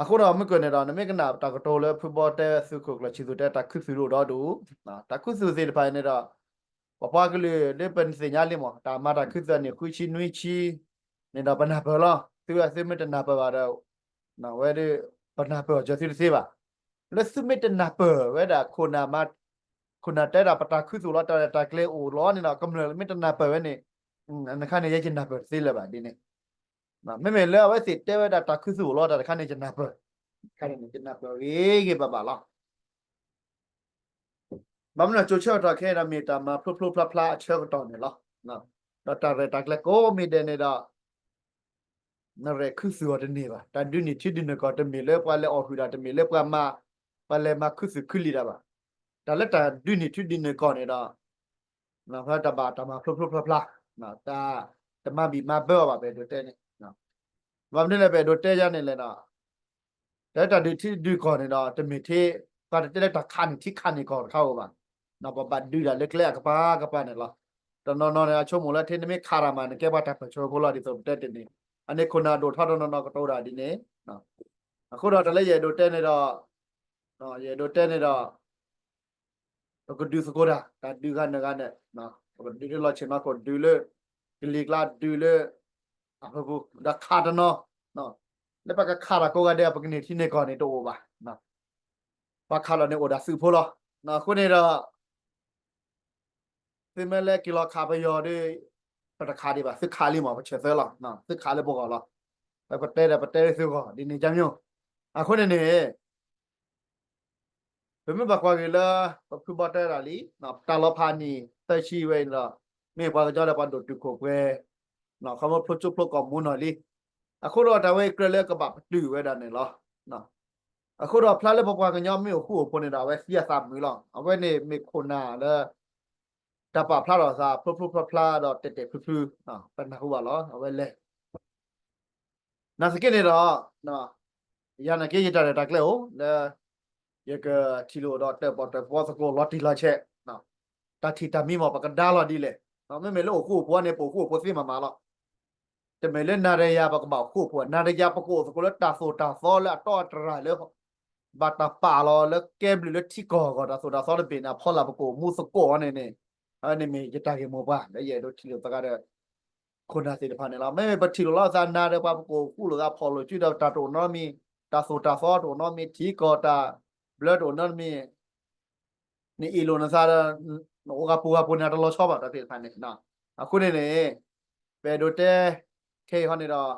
အဃိဒီးမ့ၢ်ကွၢ်န့ၣ်ဒီး နမ့ၢ်ကနၣ်တၢ်ကတိၤလၢဖုဘီတဲ သုးခိၣ်ကျၢၢ်ဆံသူတဲ တၢ်ခူသူၣ်ဒိၣ်ဒီဒူၣ် တၢ်ခူသူၣ်သ့ၣ်တဖၣ်န့ၣ်ဒီး ပပှၤကလုာ်ဒ်ပသ့ၣ်ညါလံမး တၢ်မၤတၢ်ခူသူၣ်အနံၣ်ဃုဆံနွံဆံန့ၣ်ဒီး ပနၢ်ပၢၢ်လီၤ. သုဝဲသုမ့ၢ်တနၢ်ပၢၢ်ဘၣ်ဒီး ဝဲဒၣ် ပနၢ်ပၢၢ်အီၤကၢၤသုတသ့ဘၣ်. လၢသုမ့ၢ်တနၢ်ပၢၢ်ဝဲဒၣ် ခိၣ်နၢ်တဲဒၣ်ပတၢ်ခူသူၣ်လီၤ တၢ်ရဲၣ်တၢ်ကျဲၤအိၣ်လီၤန့ၣ်ဒီး ကမျၢၢ်မ့ၢ်တနၢ်ပၢၢ်ဝဲန့ၣ် နခါန့ၣ် ယဲယနၢ်ပၢၢ်တသ့လၢၤဘၣ်ဒ်န့ၣ် မ့မ့ၢ်လၢအဝဲသ့ၣ်တဲဝဲဒၣ်တၢ်ခူသူၣ်အိၣ်လီၤ တၢ်တခါန့ၣ် ယနၢ်ပၢၢ် ယနၢ်ပၢၢ်ဂ့ၤဂ့ၤဘၣ်ဘၣ်လီၤ. ဘၣ်မနုၤကၠိဆၢကတီၢ်ခဲအံၤဒီး မ့ၢ်တၢ်မၤဖျိဖျိဖျါဖျါအဆၢကတီၢ်န့ၣ်လီၤ. ဒီးတၢ်ရဲၣ်တၢ်ကျဲၤကိးမံၤဒဲးန့ၣ်ဒီး နရဲၣ်ခူသူၣ်အီၤတန့ၢ်ဘၣ်. တၢ်ဒုးန့ၢ်ထံဒုးန့ၢ်ကီၢ် တမ့ၢ်လၢပှၤလဲၤအီၣ်ဟုၣ်တၢ် တမ့ၢ်လၢပှၤမၤ ပှၤလဲၤမၤခူသူၣ်ခူလံၤတၢ်ဘၣ်. တၢ်လၢတၢ်ဒုးန့ၢ်ထံဒုးန့ၢ်ကီၢ်န့ၣ်ဒီး ဖဲတၢ်ဘၣ်တၢ်မၤဖျိဖျိဖျါဖျါ တၢ်တမၤဘံၣ်မၤဘၢအီၤဘၣ် ပအဲၣ်ဒိးတဲန့ၣ် ဘၣ်မနုၤလဲၣ် ပအဲၣ်ဒိးတဲယၤန့ၣ်လဲၣ်ဒီး တၢ်လၢတၢ်ဒုးထံဒုးကီၢ်န့ၣ်ဒီး တမ့ၢ်ထဲ ပှၤတတဲလၢတၢ်ခးန့ၢ်ထံခးန့ၢ်ကီၢ်တခါဧိၤဘၣ်. ပဘၣ်ဒုးတၢ်လၢကျဲအကပၤကပၤန့ၣ်လီၤ. တနီၤနီၤန့ၣ် အဆိကမိၣ်လၢထဲနမ့ၢ်ခးတၢ်မး နကဲပှၤတၢ်ပၢၢ်ဆၢဖိလီၤ ဒ်သိးပတဲတ့ၢ်န့ၣ် အန့ၣ်ခိၣ်နၢ်ဒိၣ်ထီတနီၤနီၤကတိၤတၢ်ဒ်န့ၣ် အဃိဒီးတၢ်လၢယအဲၣ်ဒိးတဲန့ၣ်ဒီး ယအဲၣ်ဒိးတဲန့ၣ်ဒီး ပကဒုးသကိးတၢ် တၢ်ဒုးဂၤနၢၤဂၤန့ၣ် ပကဒုးလၢလီၢ်ဆ့ၣ်နီၤခိၣ် ဒုးလၢကလံၤကျါ ဒုးလၢအဖၢပူၤ ဒီးခးတနီၤ လၢပကခးတၢ်ကိးဂၤဒဲး ပကန့ၢ်ထံန့ၢ်ကီၢ်န့ၣ်တအိၣ်ဘၣ်. ပှၤခးလီၤန့ၣ်အိၣ်ဒၣ်သုးဖိလီၤ. အဃိန့ၣ်ဒီး သုမ့ၢ်လဲၤက့ၤလီၤခးပယီၤဒီး ပတခးဒံးဘၣ် သုခးလံမး ပဆဲးသၢလီၤ သုခးလၢပဂီၢ်လီၤ. ပတဲဒီးပတဲလၢသုဂီၢ်ဒ်န့ၣ် ကၠၢ်မၠိ အဃိန့ၣ်န့ၣ် ပမ့ၢ်ဘၣ်ကွၢ်က့ၤလၢ ပဖုဘီတဲဒၣ်လံ တၢ်လီၤဖးနံၣ်သၢဆံဝဲအံၤန့ၣ်ဒီး မ့ၢ်ပှၤကညီဒီးပှၤဒိၣ်တုာ်ခိၣ်ပှဲၤ ခီဖျိဖျိကၠိဖျိကီၢ်မူနီၢ်လံ. အဃိဒီးတၢ်ဝဲအံၤကြၢးလၢကဘၣ်ပတုာ်ဝဲဒၣ်န့ၣ်လီၤ. အဃိဒီးဖျါလၢပပှၤကညီမ့ၢ်အိၣ်ဃူအိၣ်ဖိးန့ၣ်ဒီး အဝဲသံအသးမုာ်လီၤ. အဝဲန့ၣ်မ့ၢ်ခိၣ်နၢ်လၢ တၢ်ပာ်ဖျါထီၣ်အသးဖျိဖျိဖျါဖျါဒီးတဲာ်တဲာ်ဖျုးဖျုး ပနၢ်ဟူဘၣ်လီၤ. အဝဲလဲၤ နာ်သက့န့ၣ်ဒီး ယၤနာ်က့ယတၢ်ရဲၣ်တၢ်ကျဲၤအိၣ်လၢ ယကထံၣ်လိာ်ဒီးတၢၣ်ပီၣ်တၢၣ်ပီသကိးလီၤတံၢ်လီၤဆဲး တၢ်ထံၣ်တၢ်မံမီၢ် ပကဒါလီၤဒ်လဲၣ်. မ့မ့ၢ်လၢအိၣ်ဃူအိၣ်ဖိးန့ၣ် ပအိၣ်ဃူအိၣ်ဖိးသ့မးမးလီၤ. တမ့ၢ်လၢနၤဒီးယၤပကဘၣ်အိၣ်ဃူအိၣ်ဖိး နၤဒီးယၤပကအိၣ်သကိးလၢတၢ်သိၣ်တၢ်သီလၢအတီအတြၢ်လၢ ဘၣ်တၢ်ပာ်လီၤလၢကဲဘျုးလၢထံကီၢ်အဂီၢ် တၢ်သိၣ်တၢ်သီတဘ့ၣ်န့ၣ် အဖီလာ်ပကအိၣ်မူသကိးအီၤန့ၣ်န့ၣ် အဝဲန့ၣ်မ့ၢ်ယတၢ်ဂ့ၢ်မိၢ်ပှၢ်လၢယအဲၣ်ဒိးထံၣ်လိာ်သးဒီး ခိၣ်နၢ်သ့ၣ်တဖၣ်န့ၣ်လီၤ. မ့မ့ၢ်ပထံၣ်လိာ်လီၤသးနၤဒီးပှၤပကအိၣ်ဃူလိာ်သး ဖီၣ်လိာ်စုဒီးတၢ်တအိၣ်နီတမံၤ တၢ်သိၣ်တၢ်သီတအိၣ်နီတမံၤ ထံကီၢ်တၢ်ဘျၢတအိၣ်နီတမံၤ နအ့ၣ်လိာ်နသးဒီး နအိၣ်ဂၤပူၤဂၤပူၤန့ၣ် တလီၤဆီဘၣ်တၢ်သ့ၣ်တဖၣ်န့ၣ်. အဃိန့ၣ်န့ၣ် ပအဲၣ်ဒိးတဲ ခဲအံၤဟီန့ၣ်ဒီး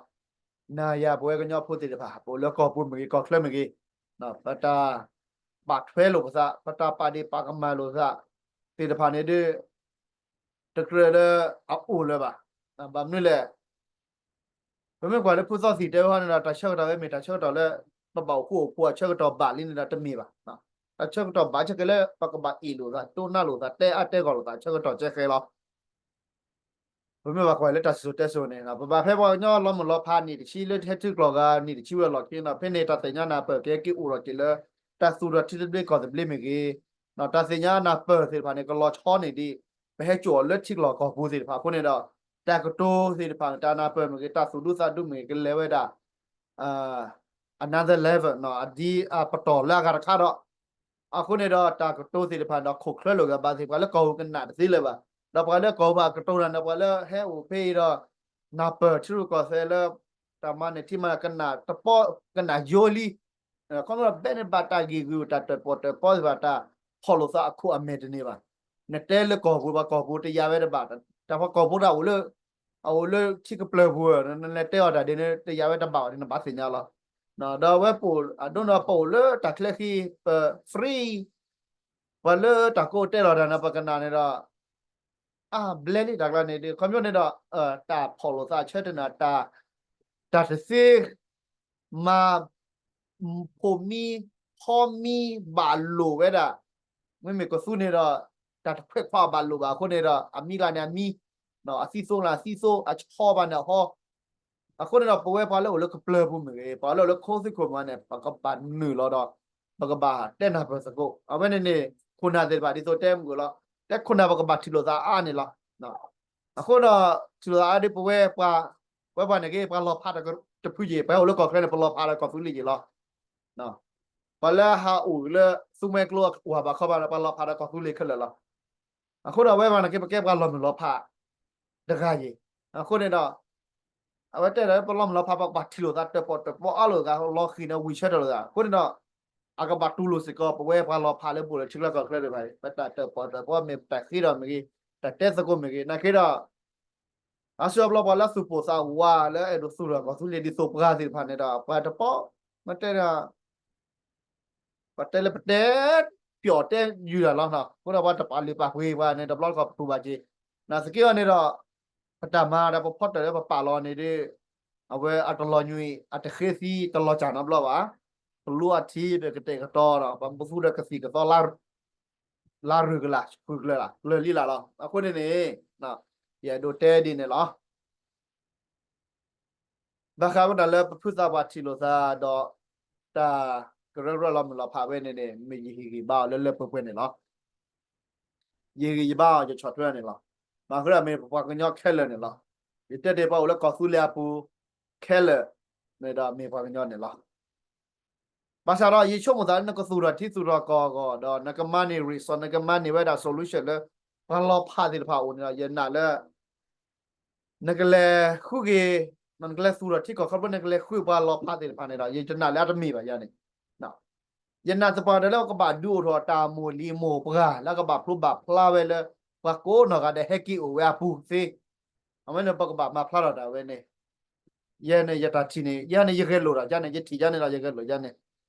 နၤယၤပဝဲကညီဖိသ့ၣ်တဖၣ် ပအိၣ်လၢကီၢ်ပူၤမ့ၢ်ဂ့ၤ ကီၢ်ချၢမ့ၢ်ဂ့ၤ ပတၢ်ပာ်ထွဲလိာ်ပသး ပတၢ်ပာ်ဒ့ၣ်ပာ်ကမၣ်လိာ်သးသ့ၣ်တဖၣ်န့ၣ်ဒီး တကြၢးလၢအအိၣ်လၢၤဘၣ်. ဘၣ်မနုၤလဲၣ် ပမ့ၢ်ကွၢ်လၢဖုသီသံၣ်တဲဝဲဟီန့ၣ်ဒီး တၢ်ဆၢကတီၢ်ဝဲမ့ၢ်တၢ်ဆၢကတီၢ်လၢ ပဘၣ်အိၣ်ဃူအိၣ်ဖိးအဆၢကတီၢ်ဘၣ်လံန့ၣ်ဒီးတမ့ၢ်ဘၣ်. တၢ်ဆၢကတီၢ်ဘၣ်ဆၢက့ၤလၢ ပကဘၣ်အ့ၣ်လိာ်သး တိၢ်နါလိာ်သး တဲအါတဲဂီၢ်လိာ်သး ဆၢကတီၢ်ကဲဃဲလီၤ. ပမ့ၢ်ဘၣ်ကွၢ်လၢတၢ်စံၣ်စိၤတဲစိၤန့ၣ် ပဘၣ်ဖဲပှၤကညီလီၤမုၢ်လီၤဖးနံၣ်တဆံလၢဟဲထံကျိၤဂၤ နံၣ်တဆံဝဲလီၢ်ခံန့ၣ် ဖဲန့ၣ်တၢ်သ့ၣ်ညါနၢ်ပၢၢ်က့ၤက့ၤအိၣ်ထီၣ်က့ၤလၢ တၢ်သူၣ်ထီၣ်ထံသဘျ့ကီၢ်သဘျ့မ့ၢ်ဂ့ၤ တၢ်သ့ၣ်ညါနၢ်ပၢၢ်သ့ၣ်တဖၣ်န့ၣ် ကလီၤဆီန့ၣ်ဒ် ပဟဲစိာ်အီၤလၢထံကျိၤကီၢ်ပူၤသ့ၣ်တဖၣ်အဃိန့ၣ်ဒီး တၢ်ကတိၤသ့ၣ်တဖၣ် တၢ်နၢ်ပၢၢ်မ့ၢ်ဂ့ၤ တၢ်သူၣ်ဒူသးဒူမ့ၢ်ဂ့ၤ ကလဲၤဝဲဒၣ် another level အဒ်အပတီၢ်လၢအဂၤတခါဒီး အဃိန့ၣ်ဒီး တၢ်ကတိၤသ့ၣ်တဖၣ်ဒီး ခိၣ်ချၢလိာ်ဂၤဘၣ်သ့ၣ် ပှၤလၢကီၢ်ပူၤကနၣ်တသ့လၢၤဘၣ်. ဒီးပှၤလၢကီၢ်ပူၤဘၣ်ကတိၤတၢ်န့ၣ် ပှၤလၢဟဲအိၣ်ဖဲအံၤဒီး နၢ်ပၢၢ်ထံရူၢ်ကီၢ်သဲးလၢ တၢ်မၤန့ၢ်ထံမၤကနၣ်တပီ ကနၣ်ယိလံ ခီဖျိဘဲန့ၣ်ဘၣ်တၢ်ဂ့ၢ်ဂုာ် တၢ်တၢၣ်ပီၣ်တၢၣ်ပီသ့ၣ်တဖၣ် တၢ်ဖီၣ်လိာ်သးအခိၣ်အမဲာ်တန့ၢ်ဘၣ်. နတဲလၢကီၢ်ပူၤ ပှၤကီၢ်ပူၤတယာ်ဝဲတဘၣ်, တၢ်ပှၤကီၢ်ပူၤတၢ်အိၣ်လၢ အအိၣ်လၢထံကပျၢၢ်ပူၤ နလဲၤတဲအီၤတၢ်ဒ်န့ၣ် တယာ်ဝဲတဘၣ်ဘၣ်န့ၣ် နဘၣ်သ့ၣ်ညါလီၤ. ဒီးအဝဲပအိၣ် အဒိန့ၣ်ပအိၣ်လၢတၢ်ချၢဃံ ပ free ပှၤလၢတၢ်ကိးတဲလီၤတၢ်န့ၣ် ပကနၣ်န့ၣ်ဒီး အါဘျဲလံတၢ်ကျါန့ၣ်ဒီး ခီဖျိန့ၣ်ဒီး တၢ်ဖီၣ်လိာ်သးဆၢတနၢ် တၢ် တၢ်တသ့ မၤ ဖိးမံ ဖီမံ ဘၣ်လိာ်ဝဲဒၣ် မ့မ့ၢ်ကီၢ်သူလ့ၤန့ၣ်ဒီး တၢ်တခွဲးခွါအဘၣ်လိာ်ဘၣ်အဃိန့ၣ်ဒီး အမံကျါန့ၣ်အမံ အသံသိလၢအသံသိ အဆီဘၣ်န့ၣ်အဟီ အဃိန့ၣ်ဒီး ပဝဲပှၤလၢအိၣ်လၢကပျၢၤပူၤမ့ၢ်ဂ့ၤ ပှၤလၢအိၣ်လၢခိသံခိၣ်မးန့ၣ် ပကဘၣ်နုာ်လီၤဒီး ပကဘၣ်တဲနၢ်ပၢၢ်သကိး အဝဲန့ၣ်န့ၣ် ခိၣ်နၢ်သ့ၣ်တဖၣ်ဒ်သိးတဲမုၢ်ဂီၤလီၤ တဲခိၣ်နၢ်ပကဘၣ်ထံၣ်လိာ်သးအါန့ၣ်လီၤ. အဃိဒီး ထံၣ်လိာ်သးအါဒီးပဝဲပှၤ ပဝဲပှၤန့ၣ်က့ ပှၤလီၤဖးတဖုယံၤ ပှၤအိၣ်လၢကီၢ်ချၢန့ၣ် ပလီၤဖးဒီးကီၢ်သူလ့ၤယံၤလီၤ. ပှၤလၢဟးအိၣ်လၢ သူမှဲကျိအဝၤဘၣ်ခီဘၣ်ဒီး ပှၤလီၤဖးဒီးကီၢ်သူလ့ၤခဲလၢာ်လီၤ. အဃိဒီးအဝဲပှၤန့ၣ်က့ ပကဲပှၤလီၤမုၢ်လီၤဖး တဂၤယံၤ အဃိန့ၣ်ဒီး အဝဲတဲဒီး ပလီၤမုၢ်လီၤဖး ပကဘၣ်ထံၣ်လိာ်သးတၢၣ်ပီၣ်တၢၣ်ပီအါလိာ်သး လီၤဃံၤန့ၣ် ဝံၤဆၢထၢၣ်လိာ်သး အဃိန့ၣ်ဒီး အကဘၣ်တူၢ်လိာ်စ့ၢ်ကီး ပဝဲပှၤလီၤဖးလၢပအိၣ်လၢထံချၢကီၢ်ချၢသ့ၣ်တဖၣ် ပတၢ်တၢၣ်ပီၣ်တၢၣ်ပီမ့ၢ် ပတၢ်ဃ့ဒီးမ့ၢ်ဂ့ၤ တၢ်တဲသကိးမ့ၢ်ဂ့ၤ နာ်က့ဒီး အါစုအါဘျီပှၤလၢသူၣ်ပိၢ်သးဝးလၢအဲၣ်ဒိးသူၣ်ထီၣ်ကီၢ်သူလ့ၤဒ်သိးပှၤသ့ၣ်တဖၣ်န့ၣ်ဒီး ပှၤတပီၢ် မ့ၢ်တဲဒီး ပတဲလၢပတဲ ပျီၣ်တဲယုၢ်တၢ်လီၤနီၤ အဃိဒီးပှၤတပာ်လုၢ်ပာ်ပှ့ၤပှၤန့ၣ် တဘျီတခီၣ်ပတူၢ်ဘၣ်က့ၤ နာ်သက့အီၤန့ၣ်ဒီး ပတၢ်မၤဒီးပဖီတၢၣ်လၢပပာ်လီၤန့ၣ်ဒီး အဝဲအတလီၤညွံး အတဃ့သံတလီၤစၢ်နီတဘျီဘၣ် ပလူအထံပကတဲာ်ကတီၤဒီး ပသူဒီးကသံၣ်ကသီ လါရူၤကလာ် ဃုာ်ကျၢၤလၢ် ကျၢၤလံလၢ်လီၤ အဃိန့ၣ်န့ၣ် ယအဲၣ်ဒိးတဲဒ်န့ၣ်လီၤ. ဘၣ်ဃးဝဲဒၣ်လၢပဖုသးပှၢ်ထံၣ်လိာ်သးဒီး တၢ်ကရၢကရိလီၤမုၢ်လီၤဖးဝဲန့ၣ်န့ၣ် မ့ၢ်ယဟ့ၣ်ဂံၢ်ဘါအီၤလၢလၢပှဲၤပှဲၤန့ၣ်လီၤ. ယဟ့ၣ်ဂံၢ်ယဘါအီၤ ယဆီၣ်ထွဲန့ၣ်လီၤ. ဘၣ်ဃးဒီးမ့ၢ်ပပှၤကညီခဲလၢာ်န့ၣ်လီၤ. ယတဲဒၣ်ပှၤအိၣ်လၢကီၢ်သူလ့ၤအပူၤခဲလၢာ် မ့ၢ်ဒီးမ့ၢ်ပှၤကညီန့ၣ်လီၤ. ဘၣ်ဆၣ်ဒီးယဆိကမိၣ်သးလၢနကသူၣ်ထီၣ်ထံသူၣ်ထီၣ်ကီၢ်အဂီၢ် ဒီးနကမၤန့ၢ် resource နကမၤန့ၢ်ဝဲဒၣ် solution လၢ ပှၤလီၤဖးသ့ၣ်တဖၣ်အအိၣ်န့ၣ်ဒီး ယနာ်လၢ နကလဲၤဃုက့ၤ နကလဲၤသူၣ်ထီၣ်ထံကီၢ်ခီဖျိ နကလဲၤဃုပှၤလီၤဖးသ့ၣ်တဖၣ်န့ၣ်ဒီး ယတနာ်လၢအတမ့ၢ်ဘၣ်ယၤန့ၣ် ယနာ်သပှၢ်တၢၢ်လၢပကဘၣ်ဒုးအိၣ်ထီၣ်တၢ်မိၢ်လံၤမိၢ်ပှၢ် လၢကဘၣ်ဖျိဘၣ်ဖျါဝဲလၢ ပှၤကိးနီၢ်ဂၤဒဲးဟဲက့ၤအိၣ်ဝဲအပူၤသ့ အဝဲန့ၣ်ပကဘၣ်မၤဖျါထီၣ်တၢ်ဝဲန့ၣ် ယဲန့ၣ်ယတၢ်ထံၣ်န့ၣ် ယဲန့ၣ်ယဂဲၤလိာ်တၢ် ယဲန့ၣ် ယထံၣ်ယဲန့ၣ်ဒီး ယဂဲၤလိာ်ယဲန့ၣ်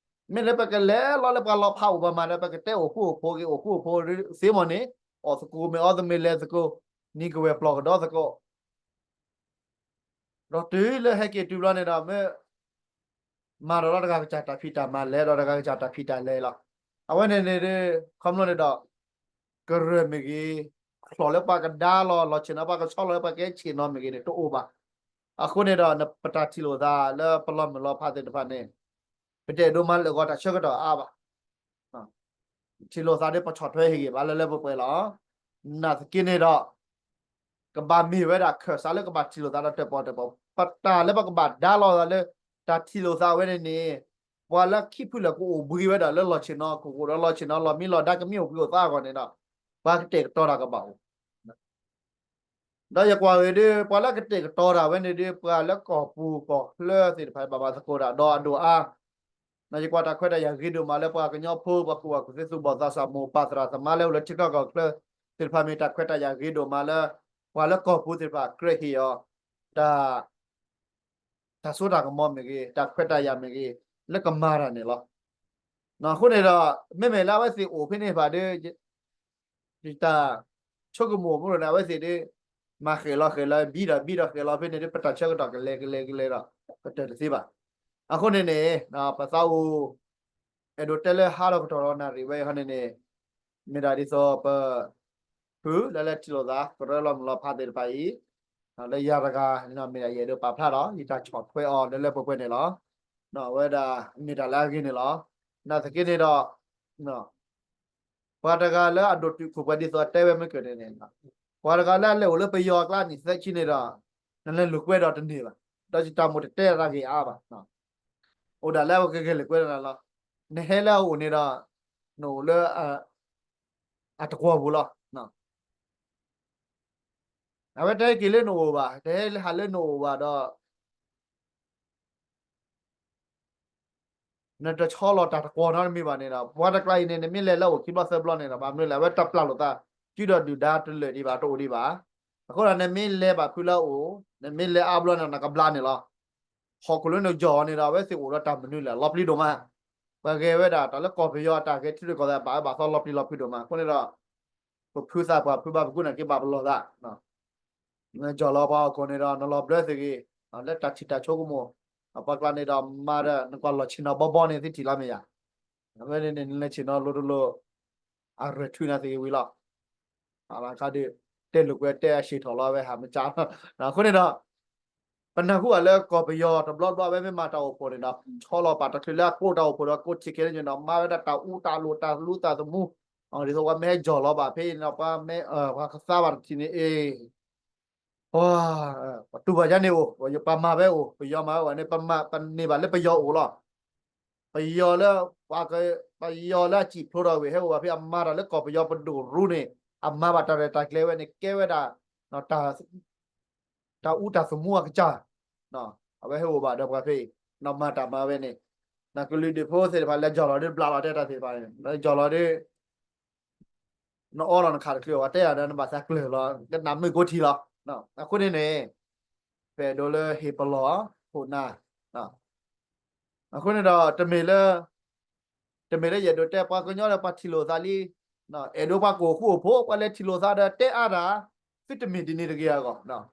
မ့ၢ်လၢပကလဲၤလီၤလၢပှၤလီၤဖးအိၣ်ပှၤမၤဒီး ပကတဲအိၣ်ဃူအိၣ်ဖိးက့ၤ အိၣ်ဃူအိၣ်ဖိးသ့မ့ၢ်န့ၣ် အီၣ်သကိးမ့ၢ်အီသကိးမ့ၢ်လဲၤသကိး နံၤကဝဲၢ်ပျီၢ်ကဒီးသကိး ဒီးတုၤလၢဟဲက့ၤတုၤဘျီန့ၣ်ဒီး မ့ၢ် မၤဒီးလီၤတဂၤကစၢ်တၢ်ဖံးတၢ်မၤ လဲၤဒီးတဂၤကစၢ်တၢ်ဖံးတၢ်လဲၤလီၤ. အဝဲန့ၣ်န့ၣ်ဒီး ခီဖျိန့ၣ်ဒီး ကရၢၢ်မ့ၢ်ဂ့ၤ, ချီၣ်လၢပှၤကဒါလီၤ လီၤဆ့ၣ်နီၤ ပှၤကဆီလီၤလၢပှၤကဲဆ့ၣ်နီၤမ့ၢ်ဂ့ၤန့ၣ် တအိၣ်ဘၣ်. အဃိန့ၣ်ဒီး ပတၢ်ထံၣ်လိာ်သးလၢပလီၤမုၢ်လီၤဖးသ့ၣ်တဖၣ်န့ၣ် ပတအဲၣ်ဒိးမၤလၢာ်ဂီၤတၢ်ဆၢကတီၢ်အါဘၣ်. ထံၣ်လိာ်သးဒီးပဆီၣ်ထွဲဟ့ၣ်ဂံၢ်ဘါလၢလၢပှဲၤပှဲၤလီၤ. နာ်သက့န့ၣ်ဒီး ကဘၣ်မ့ၢ်ဝဲဒၣ်ခၢၣ်စးလၢကဘၣ်ထံၣ်လိာ်သးဒီးတၢၣ်ပီၣ်တၢၣ်ပီ, ပတၢ်လၢပကဘၣ်ဒါလီၤသးလၢ တၢ်ထံၣ်လိာ်သးဝဲန့ၣ်န့ၣ် ပှၤလၢခံဖုလၢာ်ကအိၣ်ဘှံးဝဲဒၣ်လၢလီၤဆ့ၣ်နီၤ ကအိၣ်ဒီးလီၤဆ့ၣ်နီၤ လီၤမံလီၤဒါကမံအိၣ်ဘှံးအိၣ်သါအဂီၢ်န့ၣ်ဒီး ပှၤကတဲာ်ကတီၤတၢ်ကဘၣ်အိၣ် ဒီးယကွၢ်ဂ့ၤဒီး ပှၤလၢကတဲာ်ကတီၤတၢ်ဝဲန့ၣ်ဒီး ပှၤလၢကီၢ်ပူၤကီၢ်ချၢသ့ၣ်တဖၣ် ဘၣ်မၤသကိးတၢ်ဒီးအဒိၣ်အါ ယကွၢ်တၢ်ခွဲးတၢ်ယာ်ဂ့ၤဒိၣ်မးလၢပှၤကညီဖိ ပှၤကူၣ်ဘၣ်ကူၣ်သ့ သူၣ်ဘီၣ်သးစၢ် မိၢ်ပၢ်သရၣ်သမါလၢအိၣ်လၢထံကီၢ်ကီၢ်ချၢသ့ၣ်တဖၣ် မ့ၢ်တၢ်ခွဲးတၢ်ယာ်ဂ့ၤဒိၣ်မးလၢ ပှၤလၢကီၢ်ပူၤသ့ၣ်တဖၣ်ကြၢးဟ့ၣ်အီၤ တၢ် တၢ်စိတၢ်ကမီၤမ့ၢ်ဂ့ၤ တၢ်ခွဲးတၢ်ယာ်မ့ၢ်ဂ့ၤ လၢကမၤတၢ်န့ၣ်လီၤ. အဃိန့ၣ်ဒီး မ့မ့ၢ်လၢအဝဲသ့ၣ်အိၣ်ဖဲန့ၣ်ဘၣ်ဒီး ယတၢ်ဆိကမိၣ်မ့ၢ်န့ၣ် အဝဲသ့ၣ်ဒီး မၤဃဲၤလီၤဃဲၤလီၤ ဘံဒီးဘံဒီးဃဲၤလီၤဖဲန့ၣ်ဒီး ပတၢ်ဆၢကတီၢ်ကလဲၤကလဲၤကလဲၤဒီး ပတၢၢ်တသ့ဘၣ်. အဃိန့ၣ်န့ၣ် ပသးအိၣ် အဲၣ်ဒိးတဲလၢဟါဒီးကတီၢ်ဒီးနၣ်ရံၣ်ဝဲအံၤဟီန့ၣ်န့ၣ် မ့ၢ်ဒၣ်ဒ်သိးပ ဖုလၢလဲၤထံၣ်လိာ်သး ကရၢလီၤမုၢ်လီၤဖးသ့ၣ်တဖၣ်အံၤ လၢယၤတဂၤန့ၣ် မ့ၢ်ဒၣ်ယအဲၣ်ဒိးပာ်ဖျါဒီး ယတၢ်ဆီၣ်ထွဲအီၤလၢလၢပှဲၤပှဲၤန့ၣ်လီၤ. အဝဲဒၣ်မ့ၢ်တၢ်လၢအဂ့ၤန့ၣ်လီၤ. နာ်သက့န့ၣ်ဒီး ပှၤတဂၤလၢအဒိၣ်တုာ်ခိၣ်ပှဲၤဒ်သိးအတဲဝဲမ့ၢ်ကၢၢ်န့ၣ်န့ၣ် ပှၤတဂၤလၢအလဲၤအိၣ်လၢပယီၤအကျါန့ၣ် သၢဆံန့ၣ်ဒီး နလဲၤလိာ်ကွဲဒီးတန့ၢ်ဘၣ်. ဒီးယတၢ်မိၣ်တတဲတၢ်ဂ့ၢ်အါဘၣ်. အိၣ်ဒၣ်လၢအဝဲကဂဲၤလိာ်ကွဲတၢ်လီၤ. နဟဲလၢအအိၣ်န့ၣ်ဒီး နအိၣ်လၢ အတကွီၢ်ပူၤလီၤ. အဝဲတဟဲက့ၤလၢနအိၣ်ဘၣ်, တဟဲဟးလၢနအိၣ်ဘၣ်ဒီး နတဆီလီၤတၢ်တကွီၢ်နီတမံၤဘၣ်န့ၣ်ဒီး ပှၤတကျါအံၤန့ၣ် နမ့ၢ်လဲၤလၢအအိၣ်ခံဘျီသၢဘျီန့ၣ်ဒီး ဘၣ်မနုၤလဲၣ် အဝဲတပျၢ်လိာ်သး စုဒီးဒုၣ်ဒါတလၢာ်ဒံးဘၣ် တအိၣ်ဒံးဘၣ်. အဃိဒီးနမ့ၢ်လဲၤဘၣ်ဖုလၢအအိၣ်, နမ့ၢ်လဲၤအါဘျီန့ၣ် နကဘျါန့ၣ်လီၤ. ဟီၣ်ခိၣ်လၢနကယီၢ်အီၤန့ၣ်ဒီး အဝဲသ့ၣ်အိၣ်ဒီးတၢ်မနုၤလဲၣ် လီၤပျံၤဒိၣ်မး, ပှၤဂဲၤဝဲဒၣ်တၢ်လၢကီၢ်ပယီၤအတၢ်ဂဲၤထံရူၢ်ကီၢ်သဲး ဘၣ်အၢဘၣ်သီလီၤပျံၤလီၤဖုးဒိၣ်မး အဃိန့ၣ်ဒီး ပဖုသးပှၢ်ဖုဘၣ်ပကူၣ်နာ်က့ဘၣ်ပလီၢ်သး နကယီၢ်လီၤပှၤဟီၣ်ခိၣ်န့ၣ်ဒီး နလီၤဘျၢသ့ၣ်ဂ့ၤ, လၢတၢ်ထံၣ်တၢ်ဆိကမိၣ်, ပှၤကျါန့ၣ်ဒီးမၤဒီး နကွၢ်လီၢ်ဆ့ၣ်နီၤဘီဘီန့ၣ် သုထံၣ်လီၤမ့ၢ်ယၤ, အဝဲန့ၣ်န့ၣ် နလဲၤဆ့ၣ်နီၤလိၤတလိၤ, အရဲၣ်ထုးနၤသ့ၣ်ဂ့ၤဝံၤလီၤ, အခါဒီး တဲလိာ်ကွဲတဲအရှ့ၣ်ထီၣ်လီၤဝဲဟးမကၢ်လီၤ, အဃိန့ၣ်ဒီး ပနၢ်ဟူဘၣ်လၢကီၢ်ပယီၤတဘျီဘျီ အဝဲမ့ၢ်မၤတၢ်အိၣ်ဖှိၣ်န့ၣ်ဒီး ဆီလီၤပာ်တချုးလၢအကိးတၢ်အိၣ်ဖှိၣ်ဒီး ကိးထံၣ်က့ၤန့ၣ်ဒီး မၤဝဲဒၣ်တၢ်အူတၢ်လိာ်တၢ်လူသးသမူ, ဒ်သိးပှၤမ့ၢ်ဟဲယီၢ်လီၤဘၣ်ဖဲအံၤန့ၣ်ဒီး ပှၤမ့ၢ် ပှၤကသါဘၣ်တထံၣ်န့ၣ် အ့ ပှၤတူၢ်ဘၣ်ယါန့ၣ်အိၣ်, ပှၤမၤဝဲအိၣ်, ပယီၤမၤဝဲအိၣ်န့ၣ် ပမၤပန့ၢ်ဘၣ်လၢပယီၤအိၣ်လီၤ. ပယီၤလၢ ပယီၤလၢအစံၣ်ဖျိထီၣ်ဝံၤ ဟဲအိၣ်ဘၣ်ဖဲအမၤတၢ်လၢကီၢ်ပယီၤပဒိၣ်ရူန့ၣ် အမၤဘၣ်တၢ်ရဲၣ်တၢ်ကျဲၤဝဲန့ၣ် ကဲဝဲဒၣ် တၢ်အူတၢ်သမူအကစၢ်, အဝဲဟဲအိၣ်ဘၣ်ဒီးပှၤဖဲအံၤ နီၢ်မၤတၢ်မၤဝဲန့ၣ်, နကလုာ်ဒူၣ်ဖိသ့ၣ်တဖၣ်လဲၤယီၢ်လီၤဒ်ဘျးလီၤတဲတၢ်သ့ၣ်တဖၣ်န့ၣ် လဲၤယီၢ်လီၤဒ် နအီလီၤနခးတချုး ပှၤတဲယၤဒီးနဘၣ်သးကျၢၤလီၤ ကနၣ်မုာ်ကိးထံလီၤ. အဃိန့ၣ်န့ၣ် ပအဲၣ်ဒိးလၢဟ့ၣ်ပလီၢ် ခိၣ်နၢ်, အဃိန့ၣ်ဒီး တမ့ၢ်လၢ တမ့ၢ်လၢယအဲၣ်ဒိးတဲပှၤကညီဒီးပှၤထံၣ်လိာ်သးလံ, အဲၣ်ဒိးပှၤကအိၣ်ဃူအိၣ်ဖိး ပှၤလဲၤထံၣ်လိာ်သးဒီးတဲအါတၢ်, သုတမ့ၢ်ဒ်န့ၣ်တဂ့ၤအဂီၢ်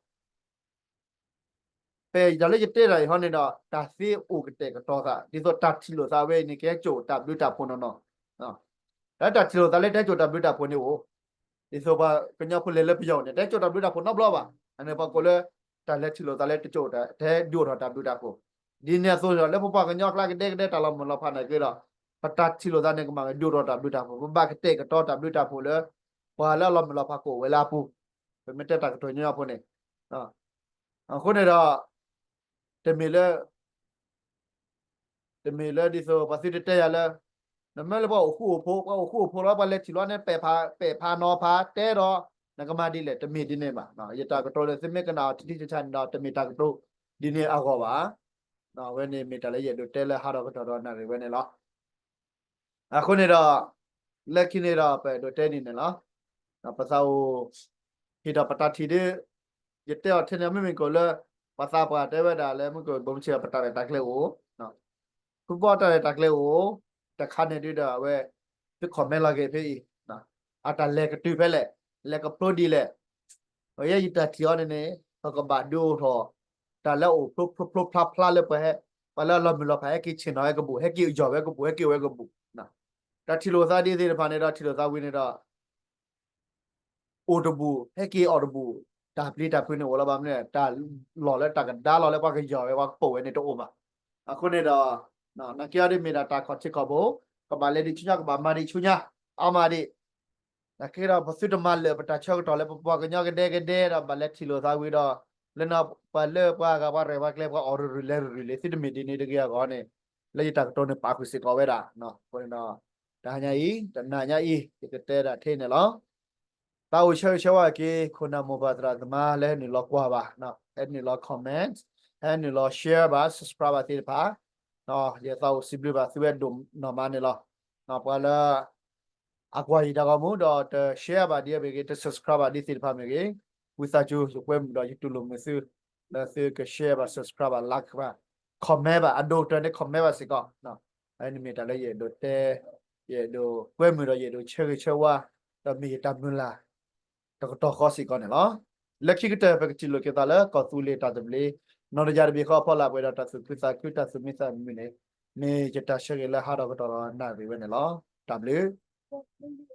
ပတၢ်လၢယတဲတၢ်အံၤဟီန့ၣ်ဒီး တၢ်သ့အိၣ်ကတဲာ်ကတီၤသး ဒ်သိးတၢ်ထံၣ်လိာ်သးဝဲအံၤန့ၣ် ကဟဲစိာ်တၢ်ဘျုးတၢ်ဖှိၣ်နီၢ်နီၢ်, တၢ်ထံၣ်လိာ်သးလၢတဟဲစိာ်တၢ်ဘျုးတၢ်ဖှိၣ်န့ၣ်အိၣ်, ဒ်သိးပှၤကညီဖိလဲၤလၢပယီၤန့ၣ် တဟဲစိာ်တၢ်ဘျုးတၢ်ဖှိၣ်နီတဘျီဘၣ်, အန့ၣ်ပှၤကိးလၢ တၢ်လဲၤထံၣ်လိာ်သးလၢတစိာ်တၢ် တဟဲဒုးအိၣ်ထီၣ်တၢ်ဘျုးတၢ်ဖှိၣ်, ဒ်န့ၣ်အသိးန့ၣ်ဒီး လၢပပှၤကညီအကျါကဒဲကဒဲတၢ်လီၤမုၢ်လီၤဖးနာ်က့ဒီး ပတၢ်ထံၣ်လိာ်သးန့ၣ်ကမၤဝဲဒုးအိၣ်ထီၣ်တၢ်ဘျုးတၢ်ဖှိၣ် ပဘၣ်ကတဲာ်ကတီၤတၢ်ဘျုးတၢ်ဖှိၣ်လၢ ပှၤလၢအလီၤမုၢ်လီၤဖးကအိၣ်ဝဲလၢအပူၤ, ပမ့ၢ်တဲတၢ်ကတိၤညီညီဖိန့ၣ်, အဃိန့ၣ်ဒီး တမ့ၢ်လၢ တမ့ၢ်လၢဒ်သိးပှၤသုတတဲယၤလၢ နမ့ၢ်လၢပှၤအိၣ်ဃူအိၣ်ဖိး ပှၤအိၣ်ဃူအိၣ်ဖိးလီၤ ပှၤလဲၤထံၣ်လိာ်န့ၣ် ပဲာ်ဖးနီၤဖးတဲဒီး နကမၤဒ်လဲၣ် တမ့ၢ်ဒ်န့ၣ်ဘၣ်, ယတၢ်ကတိၤလၢသုမ့ၢ်ကနၣ်အီၤထံထံဆးဆးန့ၣ်ဒီး တမ့ၢ်တၢ်ကတိၤဒ်န့ၣ်အဂီၢ်ဘၣ်, အဝဲန့ၣ်မ့ၢ်တၢ်လၢယအဲၣ်ဒိးတဲလၢဟးထီၣ်ကတီၢ်ဒီးနၣ်ရံၣ်ဝဲန့ၣ်လီၤ. အဃိန့ၣ်ဒီး လၢခံန့ၣ်ဒီး ပအဲၣ်ဒိးတဲဒ်န့ၣ်လီၤ. ပသးအိၣ် ဟ့ၣ်ထီၣ်ပတၢ်ထံၣ်ဒ် ယတဲအီၤထဲန့ၣ် မ့မ့ၢ်ကီးလၢ ပှၤသးပှၢ်တဲဝဲဒၣ်လၢ မ့ၢ်ကီးဘိမုၢ်ဆ့ၣ် ပတၢ်ရဲၣ်တၢ်ကျဲၤအိၣ် ဖုဘီတၢ်ရဲၣ်တၢ်ကျဲၤအိၣ် တခါန့ၣ်ဒ်ဒီးအဝဲ သု comment လီၤက့ၤဖဲအံၤ အတၢ်လဲၤကတုၤဖဲလဲၣ် လဲၤကဖျိဒ်လဲၣ် ပယဲယတၢ်ထံၣ်အီၤန့ၣ်န့ၣ် ပကဘၣ်ဒုးအိၣ်ထီၣ် တၢ်လၢအအိၣ်ဖျိဖျိဖျါဖျါလၢပှၤဟဲ ပှၤလၢအလီၤမုၢ်လီၤဖးဟဲက့ၤဆ့ၣ်နီၤဝဲကဘူး ဟဲက့ၤယီၢ်ဝဲကဘူး ဟဲက့ၤအိၣ်ဝဲကဘူး တၢ်ထံၣ်လိာ်သးဒ်သ့ၣ်တဖၣ်န့ၣ်ဒီး ထံၣ်လိာ်သးဝံၤန့ၣ်ဒီး အိၣ်တဘူး ဟဲက့ၤအီၣ်တဘူး တၢ်ပျံၤတၢ်ဖုးန့ၣ်အိၣ်လီၤဘၣ်မနုၤ တၢ်လီၢ်လၢတၢ်ကဒါလီၤလၢပှၤကယီၢ်ဝဲ ပှၤကပိာ်ဝဲန့ၣ်တအိၣ်ဘၣ်. အဃိန့ၣ်ဒီး နာ်က့အီၤဒ်မ့ၢ်ဒၣ်တၢ်ခီၣ်ထံးခီၣ်ဘိ ကဘၣ်လဲၤဒံးဆူညါ ကဘၣ်မၤဒံးဆူညါ အါမးဒံး နာ်က့ဒီး ပသုတမၤလၢာ်ပတၢ်ဆၢကတီၢ်လၢပပှၤကညီကဒဲကဒဲဒီး ဘၣ်လဲၤထံၣ်လိာ်သးဝံၤဒီး လၢပှၤလၢပှၤဂၤပှၤရဲၣ်ပှၤကျဲၤပှၤအီၣ်ရူၤရူၤလဲၤရူၤရူၤလံ သုတမ့ၢ်ဒ်န့ၣ်တဂ့ၤအဂီၢ်န့ၣ် လၢယတၢ်ကတိၤန့ၣ် ပာ်ဃုာ်စ့ၢ်ကီးဝဲဒၣ် အဃိန့ၣ်ဒီး တဟါညါအံၤ တနၤညါအံၤ ယကတဲဒၣ်ထဲန့ၣ်လီၤ. သးအိၣ်ဆၢဂ့ၤဆၢဝါက့ၤ ခိၣ်နၢ်မိၢ်ပၢ်သရၣ်သမါလၢဟဲနုာ်လီၤကွၢ်ဘၣ်, ဟဲနုာ်လီၤ comment, ဟဲနုာ်လီၤ share ဘၣ် subscribe ဘၣ်သ့ၣ်တဖၣ်, ယသးအိၣ်စံးဘျုးဘၣ်သုဝဲဒိၣ်နီၢ်မးန့ၣ်လီၤ. ပှၤလၢ အကွၢ်ယတၢ်ဂီၤမူဒီး တ share ဘၣ်ဒ်အမ့ၢ်ဂ့ၤ တ subscribe ဘၣ်ဒ်သ့ၣ်တဖၣ်မ့ၢ်ဂ့ၤ, ဝံသးစူၤ ယကွဲမုာ်ဒီးယတူၢ်လိာ်မုာ်သု, လၢသုက share ဘၣ် subscribe ဘၣ် like ဘၣ် comment ဘၣ် အဒိၣ်ကတၢၢ်န့ၣ် comment ဘၣ်စ့ၢ်ကီး, အန့ၣ်မ့ၢ်တၢ်လၢယအဲၣ်ဒိးတဲ, ယအဲၣ်ဒိးကွဲမုာ်ဒီးယအဲၣ်ဒိးဆၢဂ့ၤဆၢဝါ, ဒီးမ့ၢ်ယတၢ်မုၢ်လၢ် တကတီၢ်ဃီစ့ၢ်ကီးန့ၣ်လီၤ. လၢခံကတၢၢ် ပကထံၣ်လိာ်က့ၤသးလၢကီၢ်သူလ့ၤတၢ်သဘျ့, နီၢ်တယၢ်တဘ့ၣ်ဃီအဖီလာ်ပှဲၤဒီးတၢ်သူၣ်ခုသးခုတၢ်သူၣ်မံသးမုာ်န့ၣ်, မ့ၢ်ယတၢ်ဆၢဂ့ၤလၢဟးထီၣ်ကတီၢ်ဒီးနၣ်ရံၣ်ဝဲန့ၣ်လီၤ. တၢ်ဘျုး